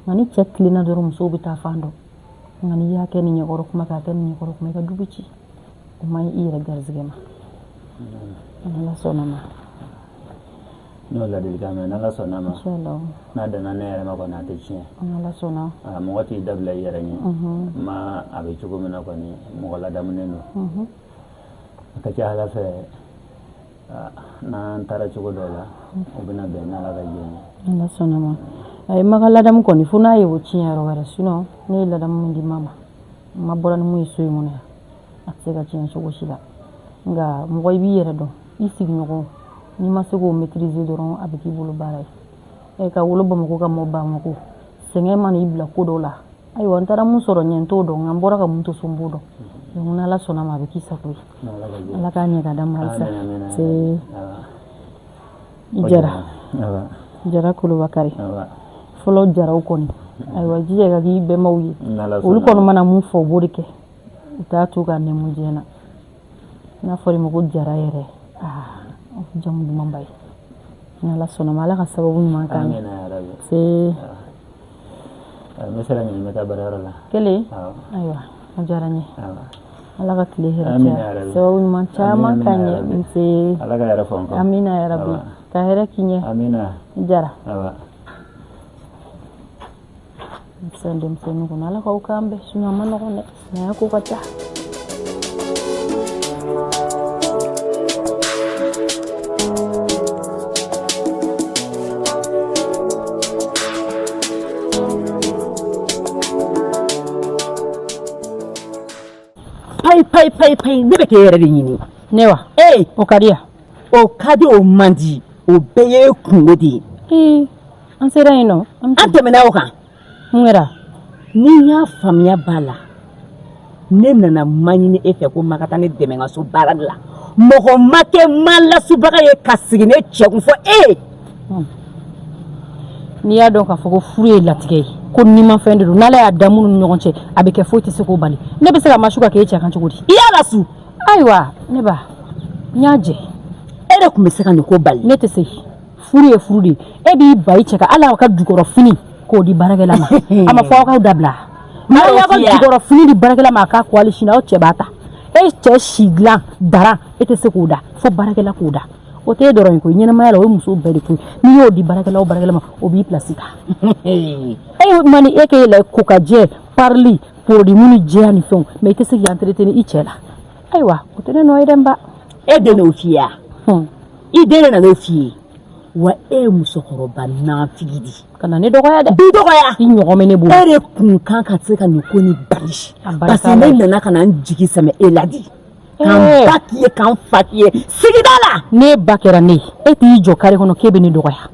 Nka ni cɛ tilenna dɔrɔn musow bɛ taa fan dɔn. Nka n'i y'a kɛ ni ɲɛkɔrɔ kuma k'a kɛ ni ɲɛkɔrɔ kuma i ka du bɛ ci. O man ɲi i yɛrɛ garizigɛ ma. Ala sɔnna ma. N'o ladilikan mɛn n'Ala sɔnna ma. Inshallah. N'a danna ne yɛrɛ ma kɔni a tɛ tiɲɛ. Ala sɔnna. Aa, mɔgɔ t'i dabila i yɛrɛ ɲɛ. Mhm. Ma a bɛ cogo min na kɔni mɔgɔ ladamunen don. Mhm. A ka ca Ala fɛ aa, n'an taara cogo dɔw la o bɛna bɛn n'Ala ka diɲɛ ye. Ala sɔnna ma. A ye ma ka ladamu kɔni fo n'a ye o tiɲɛ yɔrɔ wɛrɛ sinon ne ye ladamu min di ma ma n ma bɔra ni mun ye so in kɔnɔ yan a tɛ se ka tiɲɛ cogo si la. Nka mɔgɔ i b'i yɛrɛ dɔn i sigiɲɔgɔn n'i ma se k'o maîtriser dɔrɔn a bɛ k'i bolo baara ye. Ɛ ka wolo Bamakɔ ka mɔ Bamakɔ sɛgɛn mana i bila ko dɔw la ayiwa n taara mun sɔrɔ ɲɛ n t'o dɔn nka n bɔra ka mun to so n b'o dɔn. Donc n'Ala sɔnna ma a bɛ k'i sago ye. N'Ala ka diɲɛ. Ala k'a ɲɛ ka d'an ma halisa. Amin, amin, Se Aba. i Jara. Aba. Jara Kolobakari. Aba. Fɔlɔ jaraw kɔni ayiwa jija ka k'i bɛnbaw ye. N'Ala Olu sɔnna. kɔni mana mun fɔ u b'o de kɛ. U t'a to ka nɛmu diɲɛ na. N'a fɔra i ma ko Jara yɛrɛ aa o ye jamu dumanba ye. N'Ala sɔnna ma Ala ka sababu ɲuman k'an ye. Amina ya Rabbi. Se Aa, n bɛ sira ɲini n bɛ taa baarayɔrɔ la. kelen Awɔ. ayiwa a diyara n ye. Awɔ. Ala ka tile hɛrɛ Amina ya caya. Rabbi. Sababu ɲuman caman Amina k'an ya ye. Rabbi. Nse. Ala ka yɛrɛ fɔ n kɔ. Amina ya Rabbi. Aba. Ka hɛrɛ k'i ɲɛ. Amina. I Jara. Aba. Sisan denmisɛnninw kɔnɔ Ala k'aw k'an bɛn sinon a ma nɔgɔn dɛ. Sinaya ko ka ca. Payi payi payi payi ne bɛ k'e yɛrɛ de ɲini. Ne wa? Ee. O ka di yan. O ka di o man di o bɛɛ ye kungo de ye. Ee an sera yen nɔ. An tɛmɛna o kan. Mun kɛra? Ni n y'a faamuya b'a la ne nana ma ɲini e fɛ ko ma ka taa ne dɛmɛ n ka so baara la mɔgɔ ma kɛ ma lasubaga ye ka sigi ne cɛ kun fɔ e ye. N'i y'a dɔn k'a fɔ ko furu ye latigɛ ye ko nimafɛn de don n'Ala y'a da minnu ni ɲɔgɔn cɛ a bɛ kɛ foyi tɛ se k'o bali ne bɛ se ka masu ka k'e cɛ kan cogo di. I y'a lasu. Ayiwa ne ba n y'a jɛ. E de tun bɛ se ka nin ko bali. Ne tɛ se furu ye furu de ye e b'i ba i cɛ kan hali aw ka jukɔrɔfini k'o di baarakɛla ma a ma fɔ aw k'aw dabila. N'aw y'aw ka jukɔrɔfini di baarakɛla ma a k'a ko hali sini aw cɛ b'a ta e cɛ si dilan dara e tɛ se k'o da fo baarakɛla k'o da. O tɛ e dɔrɔn ye koyi ɲɛnamaya la o ye musow bɛɛ de ko ye n'i y'o di baarakɛla o baarakɛla ma o b'i pilasi ta. E ma ni e k'e la ko ka jɛ parili produit minnu jɛya ni fɛnw mais i tɛ se k'i entretenir i cɛ la ayiwa o tɛ ne nɔ ye dɛ n ba. E den n'o f'i ye wa? I den de nana o f'i ye wa e ye musokɔrɔba nafigi de ye. Kana ne dɔgɔya dɛ. B'i dɔgɔya. I ɲɔgɔn bɛ ne bolo. E de kun kan ka se ka nin ko nin bali. A barika Parce que ne Ala ye. nana ka na n jigi sɛmɛ e la de. K'an ba k'i ye k'an fa k'i ye sigida la. Ne ba kɛra ne ye e t'i jɔ kare kɔnɔ k'e bɛ ne dɔgɔya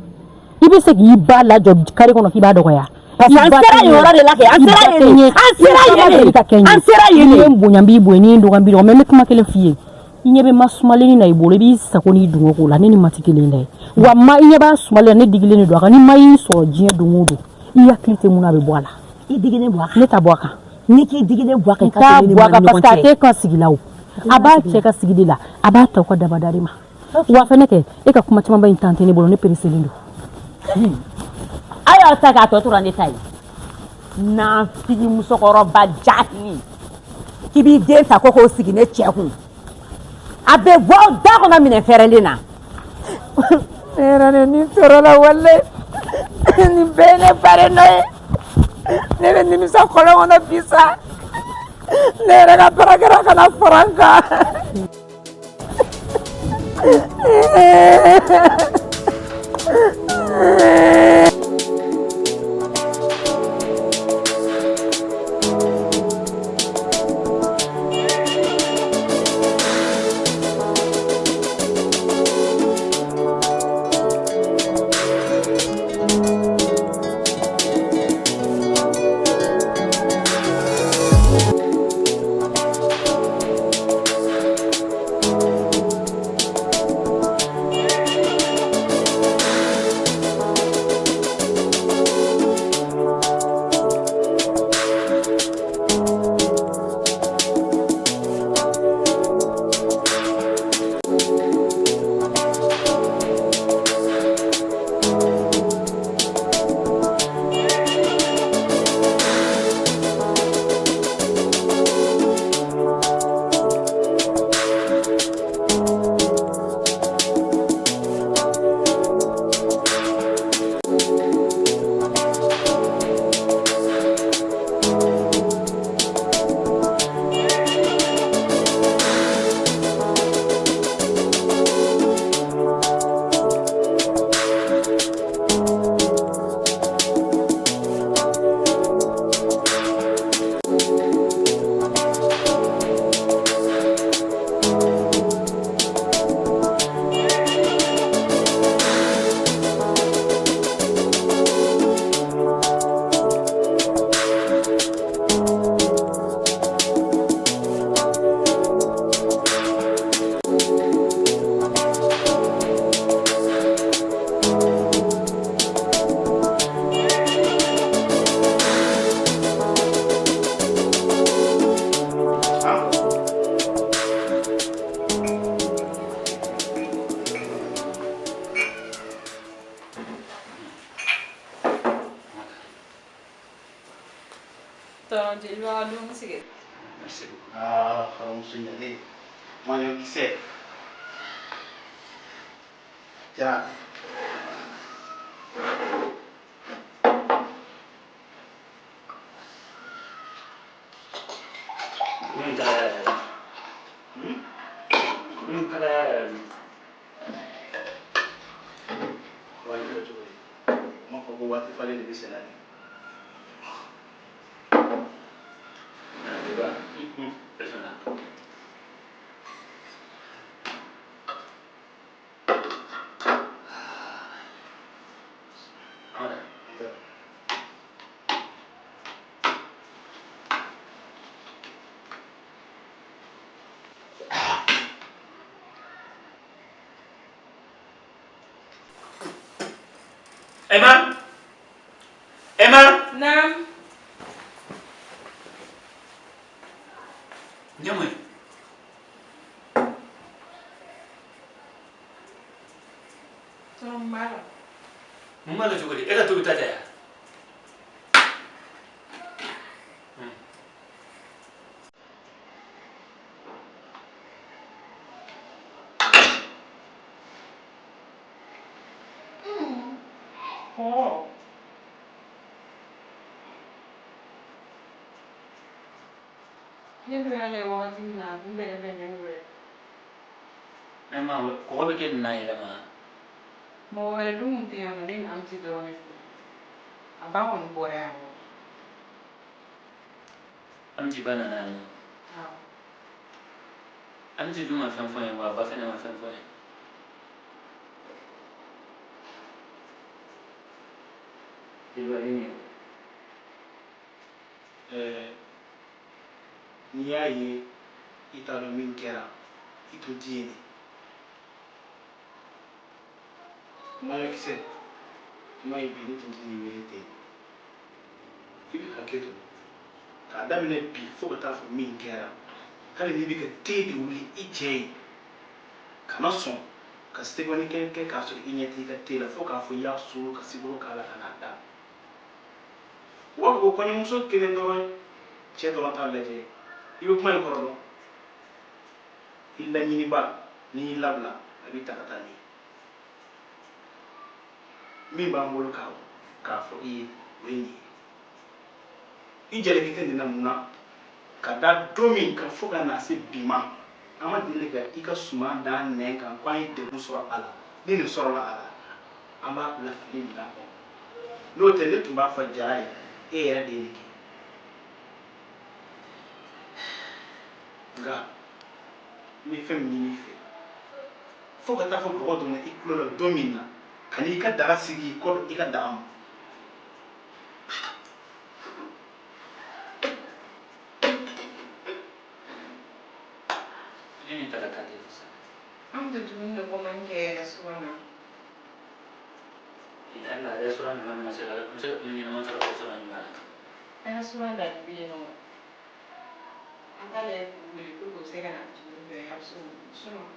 i bɛ se k'i ba lajɔ kare kɔnɔ k'i b'a dɔgɔya. Parce que an sera yen yɔrɔ de la kɛ an sera yen de an sera yen de an sera yen N'i de. ye n bonya n b'i bonya n'i ye n dɔgɔya n b'i dɔgɔya mais n bɛ kuma kelen f'i ye i ɲɛ bɛ ma sumalen na i bolo i b'i sago n'i dungɔ k'o la ne ni ma tɛ kelen dɛ wa ma i ɲɛ b'a sumalen na ne digilen de don a kan ni ma y'i sɔrɔ diɲɛ don o don i hakili tɛ mun na a bɛ bɔ a la. I digilen bɔ a kan. Ne ta bɔ a kan. N'i k'i digilen bɔ a kan N i ka t'a to ne ni bɔ ma a kan ni parce ɲɔgɔn que a cɛ. t'e ka sigi la o a b'a cɛ ka sigi de la a b'a ta u ka dabada de ma wa fɛnɛ kɛ e ka kuma camanba in tan tɛ ne bolo ne pereselen don. A y'aw ta k'a tɔ tora ne ta ye. Nafigi musokɔrɔba jahili k'i b'i den ta ko k'o sigi ne cɛ kun. A bɛ bɔ aw da kɔnɔ minɛn fɛrɛlen na. Ne yɛrɛ de ni tɔɔrɔ la walayi. Nin bɛɛ ye ne ba de nɔ ye. Ne bɛ nimisa kɔlɔn kɔnɔ bi sa. Ne yɛrɛ ka baara kɛra ka na fara n kan. Tɔnɔ jeliba ka dumuni sigi. Merci beaucoup. Ah, kɔrɔmuso ɲalen. Maɲɔkisɛ. Jara. Min kalaya yɛrɛ. Min kalaya yɛrɛ. Wa i kɛra cogo di? N m'a fɔ ko waati falen de bɛ senna de. Jeliba, bisimila. Emma? Emma? Naam. Jamu ye? Tɔnɔ mun b'a la? Mun b'a la cogo di? E ka tobi ta tɛ yan? Kɔgɔ. Ne dun y'a kɛ wagati min na a kun bɛrɛ bɛnnen don dɛ. Emma, kɔgɔ bɛ kɛ nin na yɛlɛma. Mɔgɔ wɛrɛ dun kun tɛ yan nɔ ne ni Amiti dɔrɔn de don. A ba kɔni bɔra yan nɔ. Amiti ba nana yan nɔ. Awɔ. Amiti dun ma fɛn fɔ n ye wa a ba fɛnɛ ma fɛn fɔ n ye. Jeliba i ni. Ɛɛ, n'i y'a ye i t'a dɔn min kɛra i tun ti yen de. Maɲɔkisɛ, kuma ye bi ne tun tɛ nin wele ten. I bɛ hakɛ to k'a daminɛ bi fo ka taa fɔ min kɛra hali n'i bɛ ka te de wuli i cɛ ye kana sɔn ka sɛbɛnni kɛ kɛ k'a sɔrɔ i ɲɛ t'i ka te la fo k'a fɔ i y'a suru ka sukaro k'a la ka n'a da. U b'a fɔ ko kɔɲɔmuso kelen dɔrɔn cɛ dɔrɔn t'a lajɛ. I bɛ kuma in kɔrɔ dɔn. I laɲiniba N'i y'i labila a b'i ta ka taa n'i ye. Min b'an bolo k'a fɔ i ye o ye nin ye. I jalaki tɛ nin na mun na ka da don min kan fo ka na se bi ma an ma deli ka i ka suman da nɛn kan ko an ye degun sɔrɔ a la. Ni nin sɔrɔla a la an b'a bila fili minɛn kɔnɔ. N'o tɛ ne tun b'a fɔ Jara ye e yɛrɛ de ye nin kɛ. Nka n bɛ fɛn min ɲini i fɛ fo ka taa fɔ bɔgɔ donna i tulo la don min na ka n'i ka daga sigi i kɔ i ka daga ma. Ne ni ta ka taa de sisan. An tɛ dumuni de commande kɛ restaurant na. I la restaurant ɲuman ma se ka n se ka dumuni ɲɛnama sɔrɔ restaurant ɲuman na. Restaurant da de bɛ yen nɔ. An t'a lajɛ k'u wele pour que u bɛ se ka na dumuni kɛ a bɛ se k'o sinon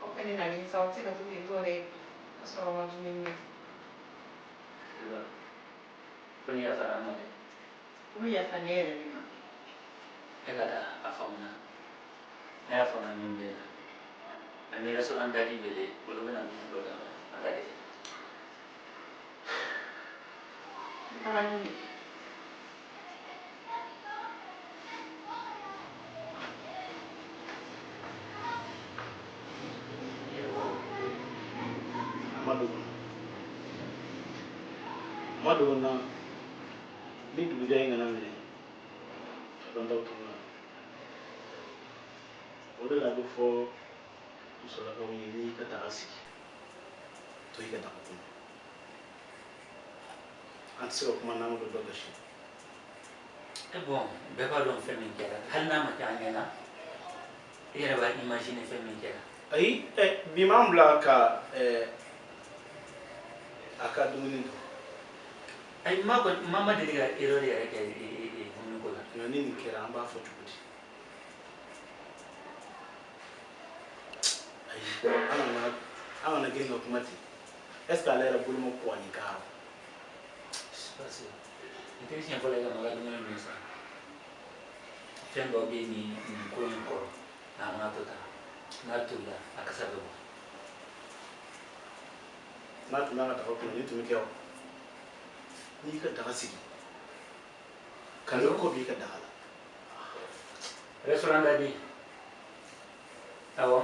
aw fɛnɛ nalen sa aw tɛ se ka to ten tɔ dɛ ka sɔrɔ aw ma dumuni kɛ. Ko ni yafara an ma dɛ. U bɛ yafa ne yɛrɛ de ma. E ka taa a faamuna. Ne y'a faamuya min bɛ yen nɔ. An bɛ restaurant dali wele olu bɛna dumuni dɔ d'an ma a ka di. N taga ni ye. A ma dogo n na. A ma dogo n na ni dugujɛ in kana minɛ a dɔn taw tununa. O de la a bɛ fɔ musolakaw ye n'i ka daga sigi to i ka daga kɔnɔ. An tɛ se ka kuma n'an ma don dɔ gasi. E bon bɛɛ b'a dɔn fɛn min kɛra hali n'a ma kɛ an ɲɛna e yɛrɛ b'a imaginer fɛn min kɛra. Ayi bi m'an bila ka a ka dumuni dun. Ayi ma kɔni ma deli ka erreur yɛrɛ kɛ dumuni ko la. Nka ni nin kɛra an b'a fɔ cogo di? Ayi an kana girin ka kuma ten. Est ce que ale yɛrɛ bolo ma kɔ nin kan? Parce que n tɛ siɲɛ fɔlɔ ye ka ma ka dumuni dun sa. Fɛn dɔw bɛ nin ko in kɔrɔ a mana to tan n'a tolila a kasa bɛ bɔ. N'a tun b'a ka daga kɔnɔ nin tun bɛ kɛ o. N'i ka daga sigi ka n'i kɔ b'i ka daga la. Restaurant da di. Awɔ.